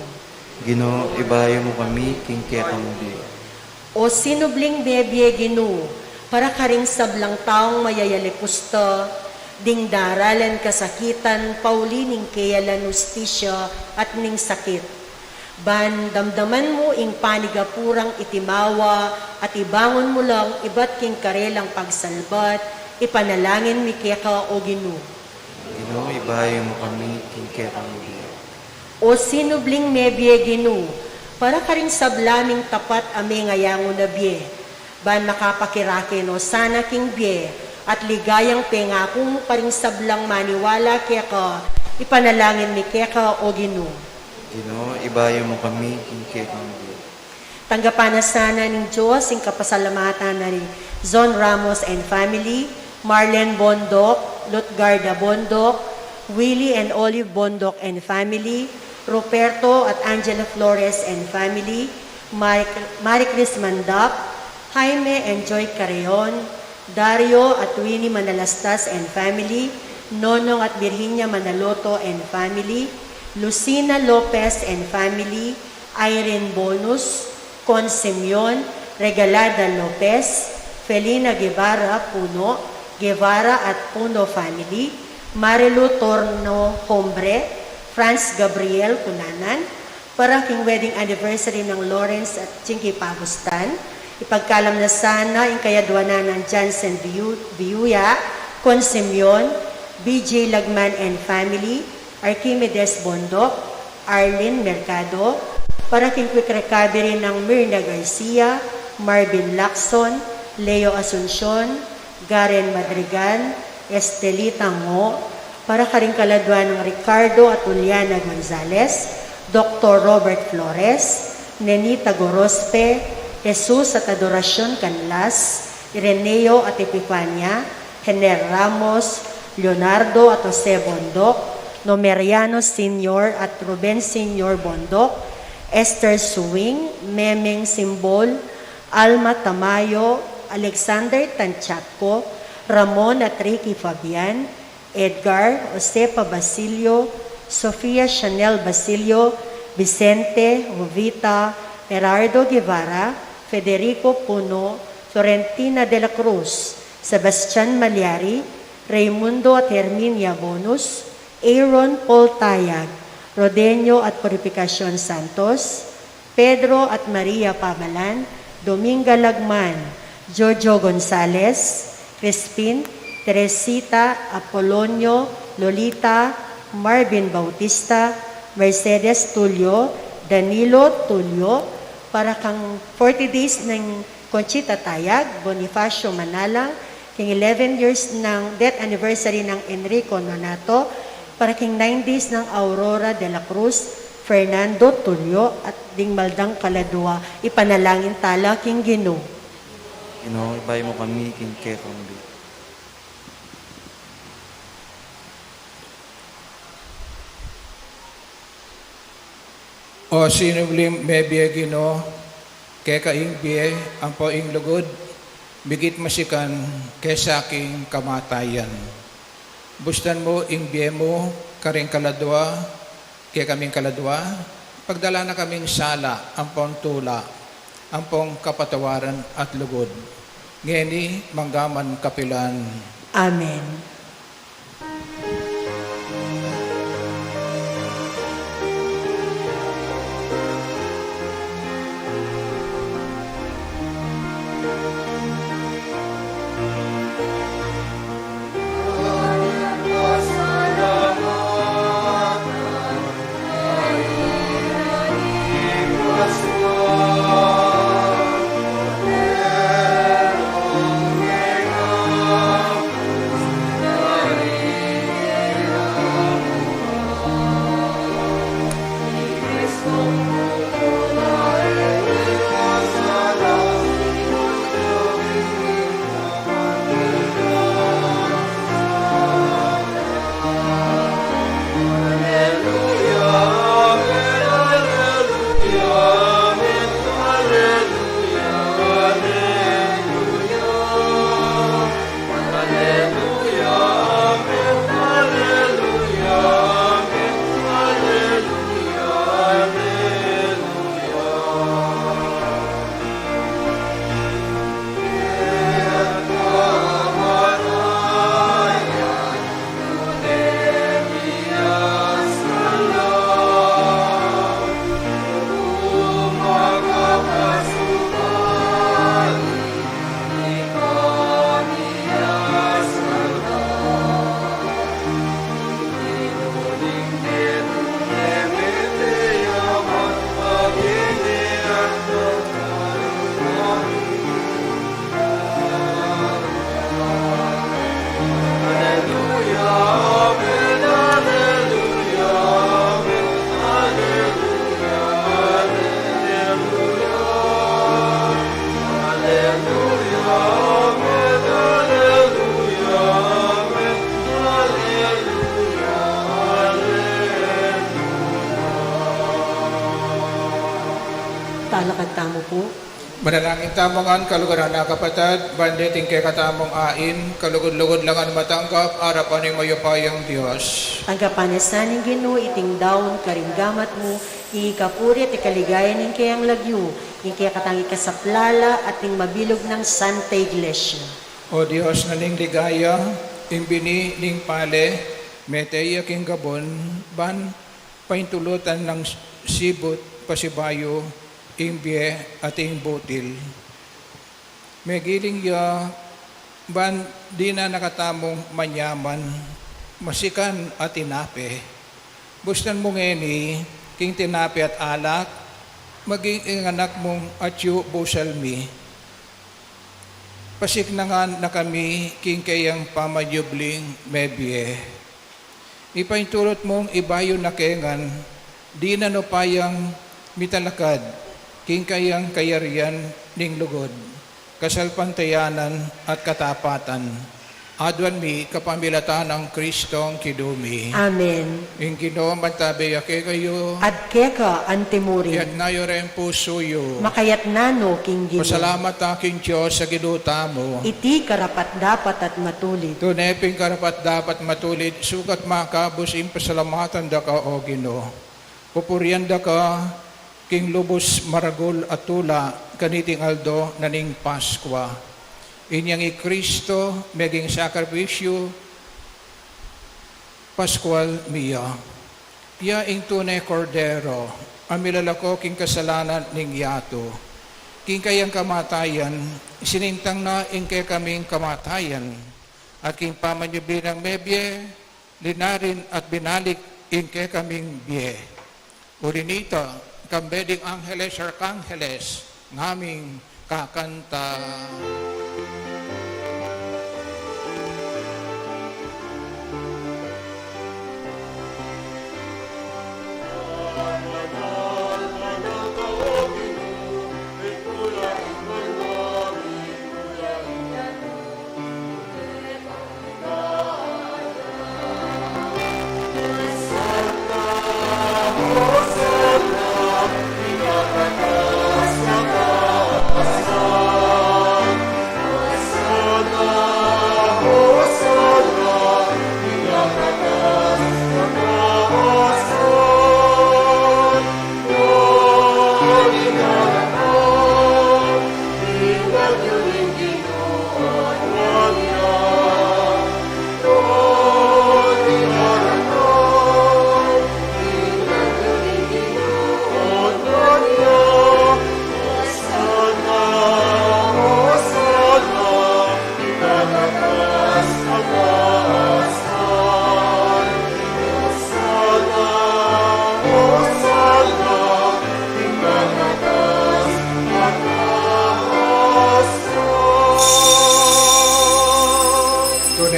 Ginu, ibayu mu kami king kekang bie. O sinubling mebie, Ginu, para karing sablang taung mayayalipusta ding daralan kasakitan pauli ning keyalan ustisya at ning sakit. Ban damdaman mu ing panigapu rang itimawa at ibangun mu lang ibat king karelang pagsalbat, ipanalangin mi keka, o Ginu. Ginu, ibayu mu kami king kekang bie. O sinubling mebie, Ginu, para karing sabla ming tapat a mengayangu na bie, ban makapakirake no sana king bie at ligayang pengaku mu karing sablang maniwala keka, ipanalangin mi keka, o Ginu. Ginu, ibayu mu kami king kekang bie. Tanggapan na sana ning Dios ing kapasalamatan na ri Zon Ramos and family, Marlen Bondoc, Lutgarda Bondoc, Willie and Olive Bondoc and family, Ruperto at Angela Flores and family, Mar-, Maricris Mandap, Jaime and Joy Carreon, Dario at Winnie Manalastas and family, Nonong at Virginia Manaloto and family, Lucina Lopez and family, Irene Bonus, Concepcion, Regalada Lopez, Felina Guevara Puno, Guevara at Puno family, Marilu Torno Hombre, Franz Gabriel Cunanan, para king wedding anniversary nang Lawrence at Chinky Pagustan, ipagkalam na sana ing kayadwanan nang Jansen Viu-, Viuya, Concepcion, B J Lagman and family, Archimedes Bondoc, Arlene Mercado, para king quick recovery nang Mirna Garcia, Marvin Lacson, Leo Asuncion, Garen Madrigal, Estelita Ngo, para karing kaladwa nang Ricardo at Juliana Gonzalez, Doktor Robert Flores, Nenita Gorospe, Jesus at Adoracion Canlas, Ireneo at Epifania, Hener Ramos, Leonardo at Jose Bondoc, Nomeriano Senior at Ruben Senior Bondoc, Esther Suing, Memeng Simbol, Alma Tamayo, Alexander Tanchatco, Ramon at Ricky Fabian, Edgar, Josefa Basilio, Sofia Chanel Basilio, Vicente, Jovita, Gerardo Guevara, Federico Puno, Florentina de la Cruz, Sebastian Malyari, Raymundo at Herminia Bonus, Aaron Paul Tayag, Rodenio at Purificacion Santos, Pedro at Maria Pabalan, Dominga Lagman, Jojo Gonzalez, Crispin, Teresita, Apolonio, Lolita, Marvin Bautista, Mercedes Tulio, Danilo Tulio, para kang forty days nang Conchita Tayag, Bonifacio Manalang, king eleven years nang death anniversary nang Enrico Nonato, para king nine days nang Aurora de la Cruz, Fernando Tulio, at ding maldang kaladua, ipanalangin tala king Ginu. Ginu, ibayu mu kami king kekang bie. O sinubling mebie, Ginu, keka ing bie ampo ing lugud, migit masikan kesa king kamatayan. Bustan mu ing bie mu karing kaladua, kekaming kaladua, pagdala na kaming sala ampong tula, ampong kapatawaran at lugud, ngeni manggaman kapilan. Amen. Talakad tamu pu. Manalangin tamu ngan, kaluguran a kapatad, ban deting kekatamung ain, kalugud-lugud la ngan matanggap arapan ning mayupayang Dios. Tanggapan na sa ning Ginu iting daun karing gamat mu, ing ikapuri at ikaligaya ning keyang lagyu, ing kekatang ikasaplala at ning mabilug nang Santa Iglesia. O Dios na ning ligaya, ing bini ning pale, mete ya king gabun, ban paintulutan nang sibut pasibayu ing bie at ing butil. Megiling ya ban dinan na katamung manyaman, masikan a tinape. Bustan mu ngeni king tinape at alak, maging ing anak mung atyu busal mi. Pasiknangan na kami king keyang pamanyubling mebie. Ipaintulot mung ibayu na ke ngan, dinan no pa yang mitalakad king kayang kayarian ning lugud, kasalpantayanan at katapatan. Aduan mi kapamilatan nang Kristong Ginu mi. Amen. Ing Ginu mantabe ya kekayu. At keka antimurin. Itas yu ring pusu yu. Makaitas no king Ginu. Pasalamat ta king Dios a Ginu tamu. Iti karapat-dapat at matulid. Tune pin karapat-dapat matulid, sukat makabus ing pasalamatan da ka, O Ginu. Pupurian da ka king lubus maragul a tula kaniting aldo na ning Paskua. Inyang i Kristo meging sakripisyu Paskual mi ya. Ya ing tune Kordero a milalako king kasalanan ning yatu. King kayang kamatayan, sinintang na ing kekaming kamatayan, at king pamanyubli nang mebie, linarin at binalik ing kekaming bie. Uli nita, kambe ding angheles, arkangeles, ngaming kakanta.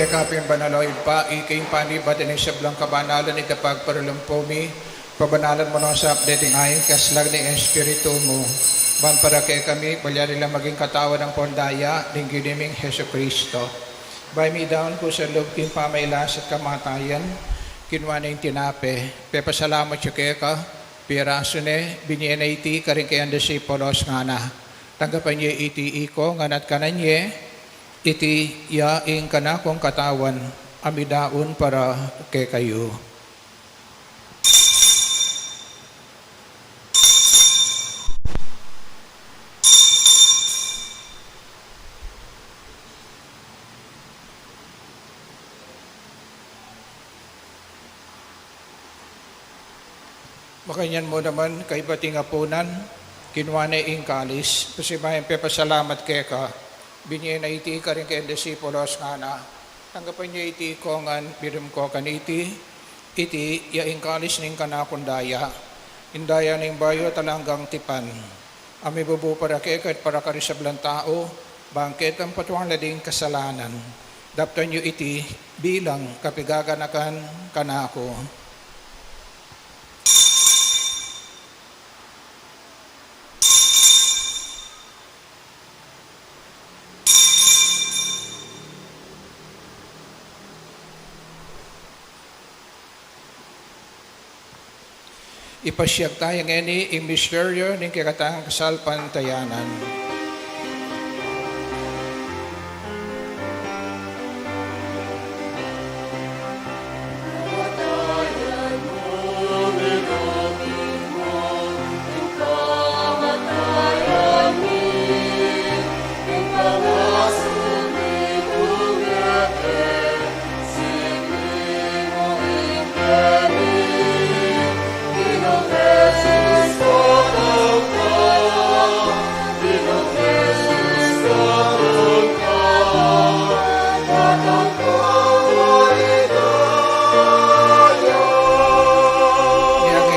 Kapin banal, o Ibpa, ika ing panibatan ning sablang kabanalan, ita pagparalampu mi, pabanalan mu no sa update ing ain kaslag ning Espiritu mu, ban para kekami, malyari lang maging katawan ampon daya ning Ginu ming Jesucristo. Bayu midaun ku sa lub king pamailas at kamatayan, kinua ne ing tinape, pepasalamat ya keka, pirasu ne, binye ne iti karing kayang disipulos, ngana: Tanggapan ye iti ikong ngan at kanan ye, iti ya ing kanakung katawan, a midaun para kekayu. Makanyan mu naman, kaybat ning apunan, kinua ne ing kalis, pasibayu yang pepasalamat keka, binye ne iti karing kayang disipulos, ngana: Tanggapan ye iti ikong ngan, minum ko kaniti, iti ya ing kalis ning kanakung daya, ing daya ning bayu at alang anggang tipan, a mibubu para keka at para karing sablang tau, bang ketang patualan la ding kasalanan. Daptan yu iti bilang kapaganakan kanaku. Ipasiag taya ngeni ing misteryu ning kekatang kasalpantayanan.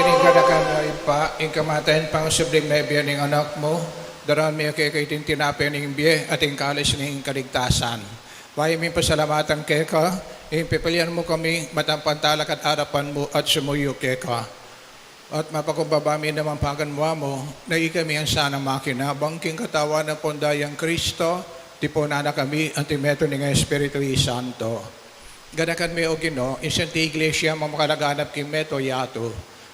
Ing ganakan mu, Ibpa, ing kamatayan at pangasubling mebie ning Anak mu, daraun mi keka iting tinape ning bie at ing kalis ning kaligtasan. Bayu ming pasalamatan keka, ing pepalian mu kami matang pantalakad king arapan mu at sumuyu keka. At mapakumbaba mi naman paganwa mu, na ikami ngan sana makinabang king katawan ampon daya nang Kristo, tipunan na kami anti metung ning Espiritu Santo. Ganakan me, O Ginu, ing Santa Iglesia mung makalaganap king meto yatu,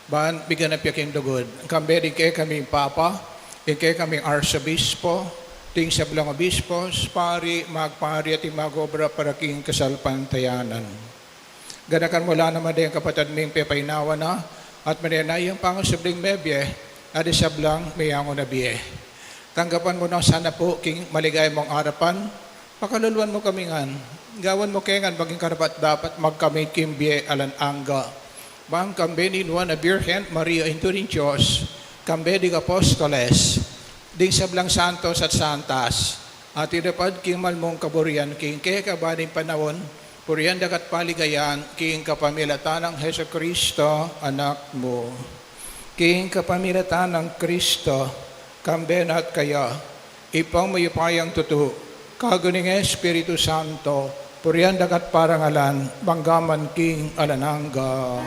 ban miganap ya king lugud, kambe ding kekaming Papa, ding kekaming Arsobispo, ding sablang obispos, pari, magpari, at ding mag-obra para king kasalpantayanan. Ganakan mu la naman ding kapatad ming pepaynawa na, at manenaya ing pangasubling mebie, at ding sablang meyangu na bie. Tanggapan mu no sana pu king maligaya mung arapan, pakaluluan mu kami ngan, gawan mu ke ngan maging karapat-dapat magkamit king bie alang angga. Bang kambe ning Nuan a Birhen Maria, Indu ning Dios, kambe ding apostoles, ding sablang santos at santas, a tinupad king mal mung kaburian king kekaban ning panaun, purian da ka at paligayan king kapamilatan nang Jesucristo, Anak mu. King kapamilatan nang Kristo, kambe na at kaya, Ibpang mayupayang tutu, kayabe ning Espiritu Santo, purian da ka at parangalan, mangga man king alang angga.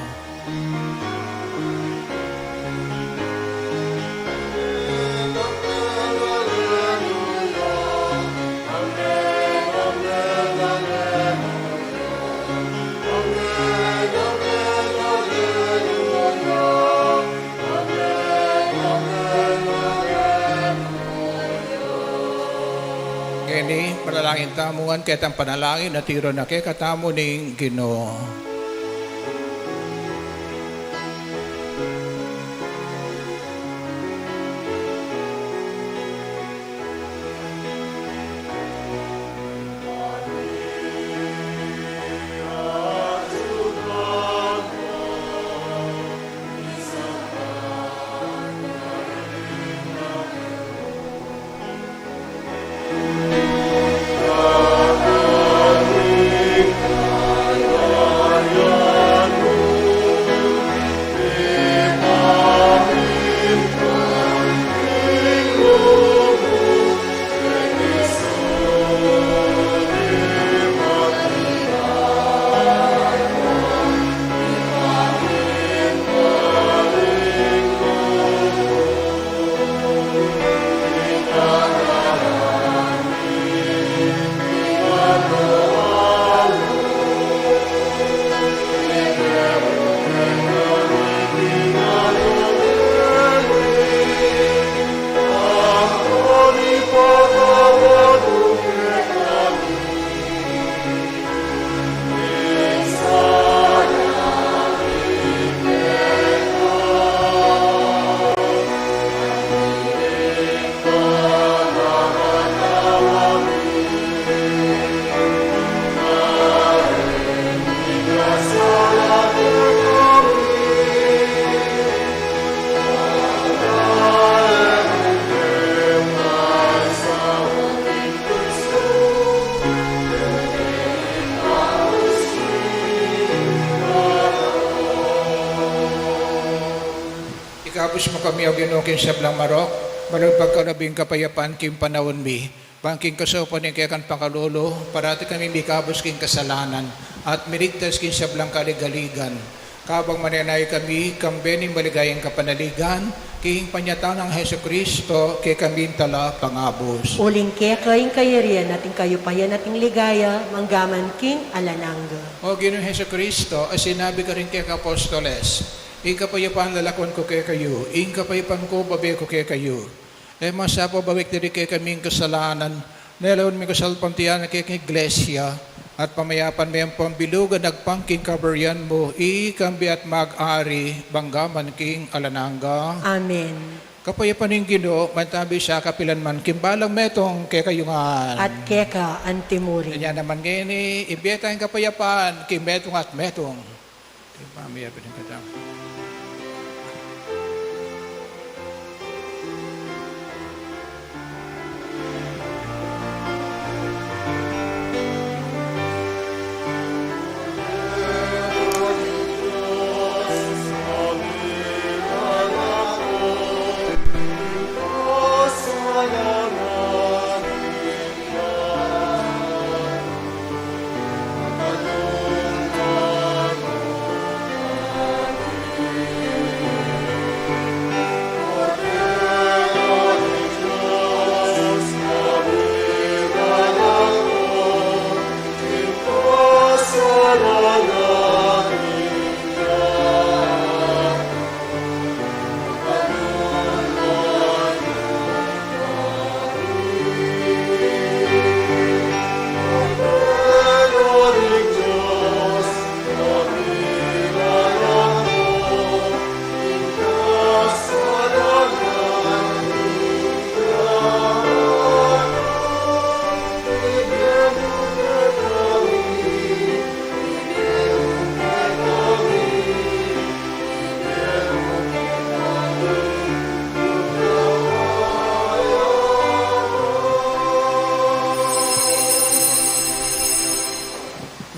Ngeni, manalangin tamu ngan ketang panalangin a tiru na kekatamu ning Ginu. Ikabus mu kami, O Ginu, king sablang marok, ban pagkalub ing kapayapan king panaun mi. Ban king kasaupan ning kekang pakalulu, parati kami mikabus king kasalanan, at miligtas king sablang kaligaligan. Kabang manenaya kami, kambe ning maligayang kapanaligan, king panyatang nang Jesucristo, kekaming talapangabus. Uling keka ing kayarian at ing kayupayan at ing ligaya, mangga man king alang angga. O Ginu Jesucristo, a sinabi karing kekang apostoles, ing kapayapan lalakwan ku kekayu, ing kapayapan ku bibie ku kekayu. E mu sa pababalik diri kekaming kasalanan, nune lawan mu ing kasalpantayanan ning kekang Iglesia, at pamayapan me ampong bilugan agpang king kaburian mu, ika kambe at mag-ari, mangga man king alang angga. Amen. Kapayapan ning Ginu, manatili sa kapilan man, king balang metung kekayu ngan. At keka antimurin. Inya naman ngeni, ibie tang kapayapan, king metung at metung. King pamiyapin ning katang.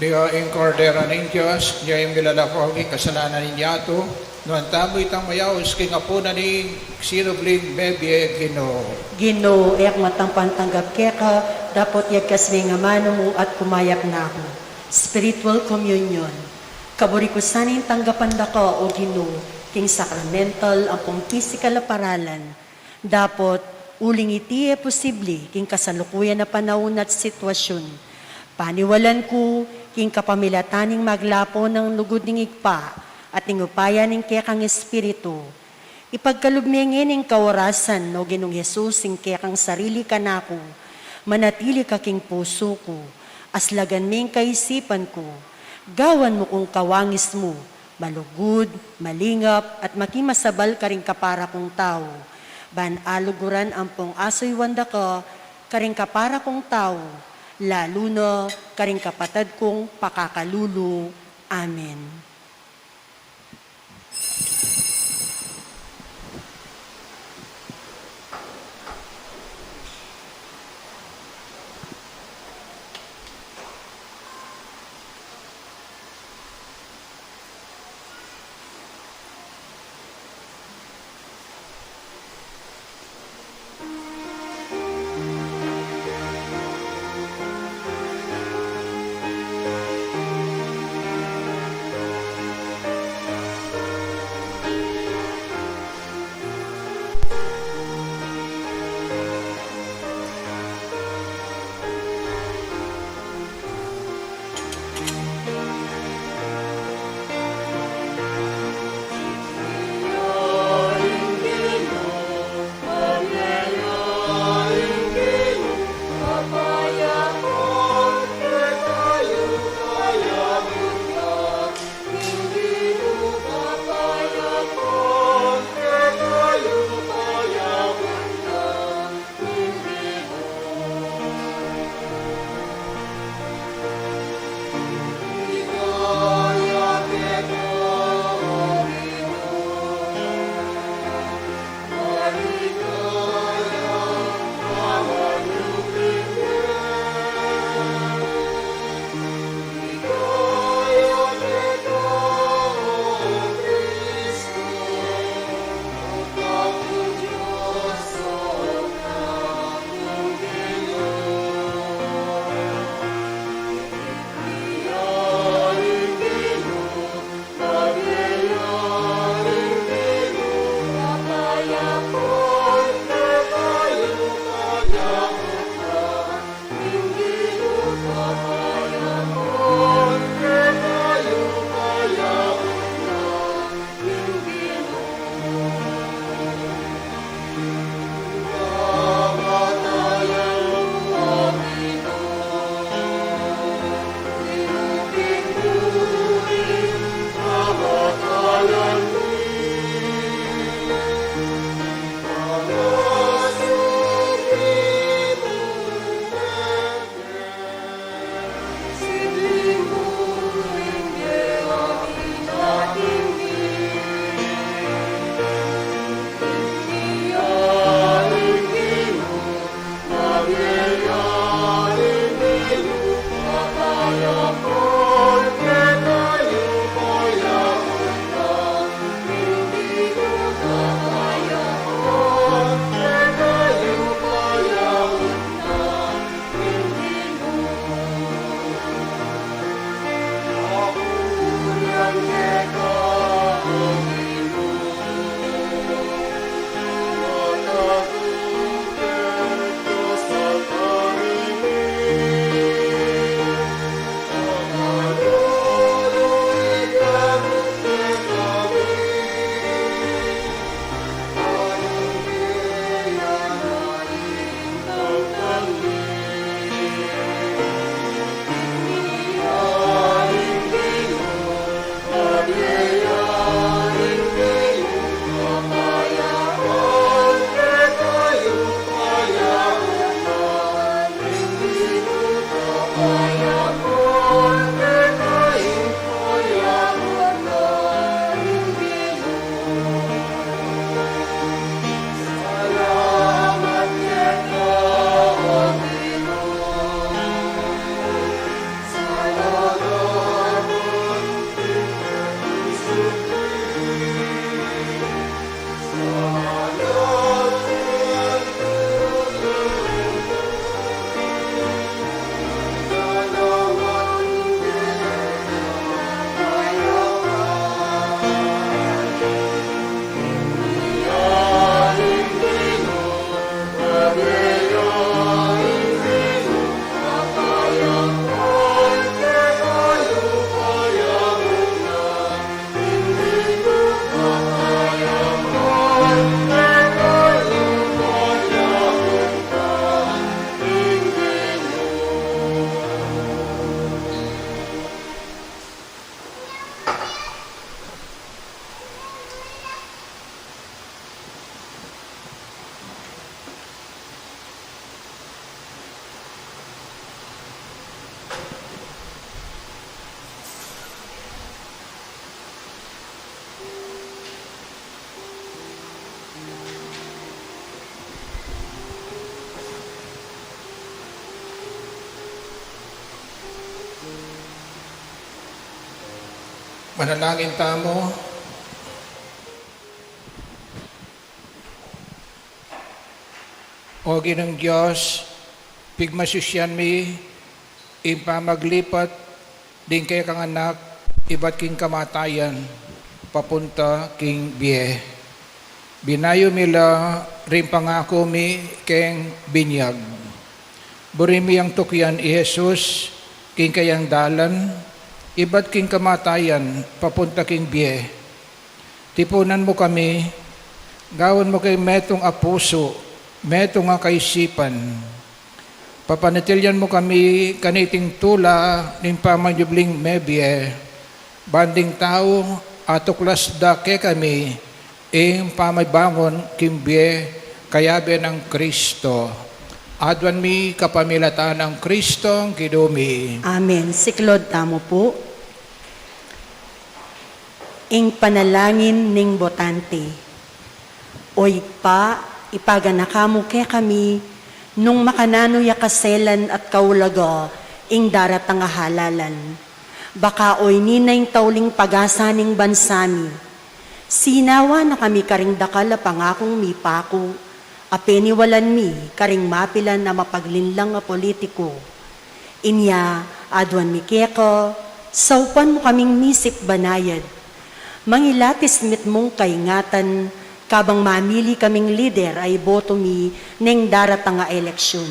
Nia ing Kordero ning Dios, nia ing milalako king kasalanan ning yatu. Nuan tamu itang mayaus king apunan ning sinubling mebie, Ginu. Ginu, e ku matampang tanggap keka, dapot yagkas me ing amanu mu at kumayap na ku. Spiritual communion. Kaburi ku sana ing tanggapan da ka, O Ginu, king sacramental ampong pisikal a paralan. Dapot, uling iti e pusibli king kasalukuyan a panaun at sitwasyun, paniwalan ku king kapamilatan ning maglapo nang lugud ning Ibpa at ning upaya ning kekang Espiritu, ipagkalub me ngeni ning kaorasan, O Ginung Jesus, ing kekang sarili kanaku, manatili ka king pusu ku, aslagan me ing kaisipan ku, gawan mu kung kawangis mu, malugud, malingap, at makimasabal karing kapara kung tau. Ban aluguran ampong asuyuan da ka karing kapara kung tau, lalu na karing kapatad kung pakakalulu. Amen. Panalangin tamu. O Ginung Dios, pigmasusyan mi ing pamaglipat ding kekang anak ibat king kamatayan papunta king bie. Binayu mi la ring pangaku mi keng binyag. Buri mi yang tukyan i Jesus king kayang dalan ibat king kamatayan papunta king bie. Tipunan mu kami, gawan mu keng metung a pusu, metung a kaisipan. Papanatilyan mu kami kaniting tula ning pamanyubling mebie, ban ding tau atuklas da kekami ing pamabangun king bie kayabe nang Kristo. Aduan mi kapamilatan nang Kristong Ginu mi. Amen. Siklaud tamu pu. Ing panalangin ning botante. O Ibpa, ipaganaka mu kekami nung makananu ya kaselan at kaulaga ing daratang a halalan. Baka oyni na ing tauling pag-asa ning bansa mi. Sinawa na kami karing dakal a pangakung mipaku a peniwalan mi karing mapilan a mapaglinlang a politiku. Inya, aduan mi keka, saupan mu kaming misip banayad. Mangilatis mitmung kaingatan kabang mamili kaming lider a iboto mi neng daratang a eleksyun.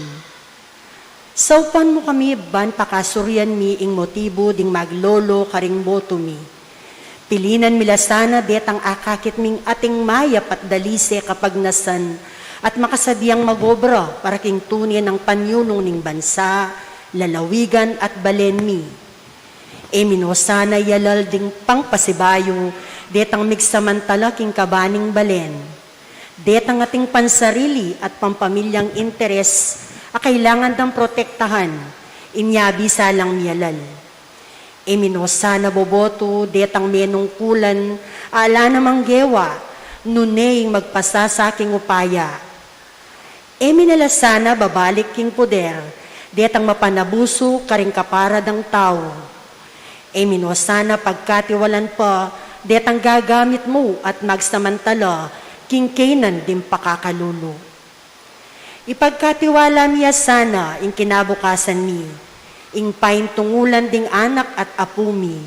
Saupan mu kami ban pakasurian mi ing motibu ding maglolo karing boto mi. Pilinan mi la sana detang akakit ming ating mayap at dalise kapagnasan at makasabiang magobra para king tune nang panyunung ning bansa, lalawigan at balen mi. E mi no sana yalal ding pangpasibayu detang migsamantala king kaba ning balen. Detang ating pansarili at pampamilyang interes a kailangan dang protektahan, inya bisa lang miyalal. E mi no sana boboto detang menungkulan a ala namang gewa, nune ing magpasasa king upaya. E mi na la sana babalik king poder detang mapanabusu karing kapara dang tau. E mi no sana pagkatiwalan pa detang gagamit mu at magsamantala king kaynan ding pakakalulu. Ipagkatiwala mi ya sana ing kinabukasan mi, ing paintungulan ding anak at apu mi,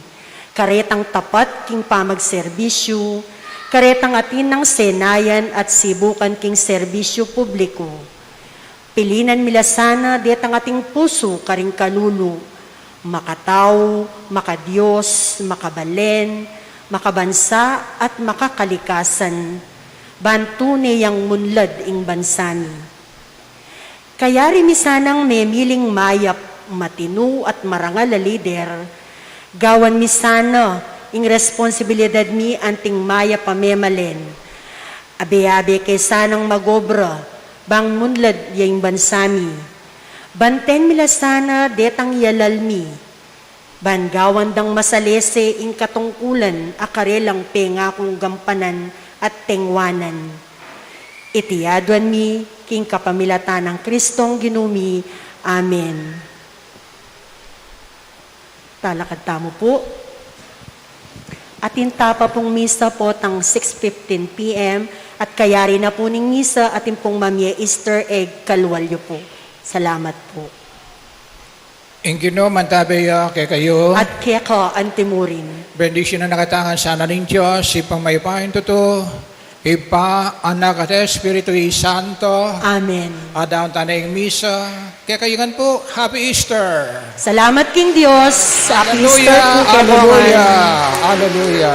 karetang tapat king pamagserbisyu, karetang atin nang senayan at sibukan king serbisyu publiku. Pilinan mi la sana detang ating pusu karing kalulu, makatau, makadios, makabalen, makabansa, at makakalikasan, ban tune yang munlad ing bansa mi. Kayari mi sanang memiling mayap, matinu, at marangal a lider, gawan mi sana ing responsibilidad mi anting mayap a memalen. Abe-abe ke sanang magobra, bang munlad ya ing bansa mi. Banten mi la sana detang yalal mi, ban gawan dang masalese ing katungkulan a karelang pengakung gampanan at tengwanan. Iti aduan mi king kapamilatan nang Kristong Ginu mi. Amen. Talakad tamu pu. Atin ta pa pung misa potang six fifteen P M at kayari na pu ning misa atin pung mamie Easter egg kalual yu pu. Salamat pu. Ing Ginu mantabe ya kekayu. At keka antimurin. Bendisyunan na katamu ngan sana ning Dios, Ibpang mayupayang tutu, Ibpa, Anak, at Espiritu Santo. Amen. Atin ta na ing misa. Kekayu ngan pu, Happy Easter! Salamat king Dios. Happy Easter pu kekayu ngan. Alleluia! Alleluia!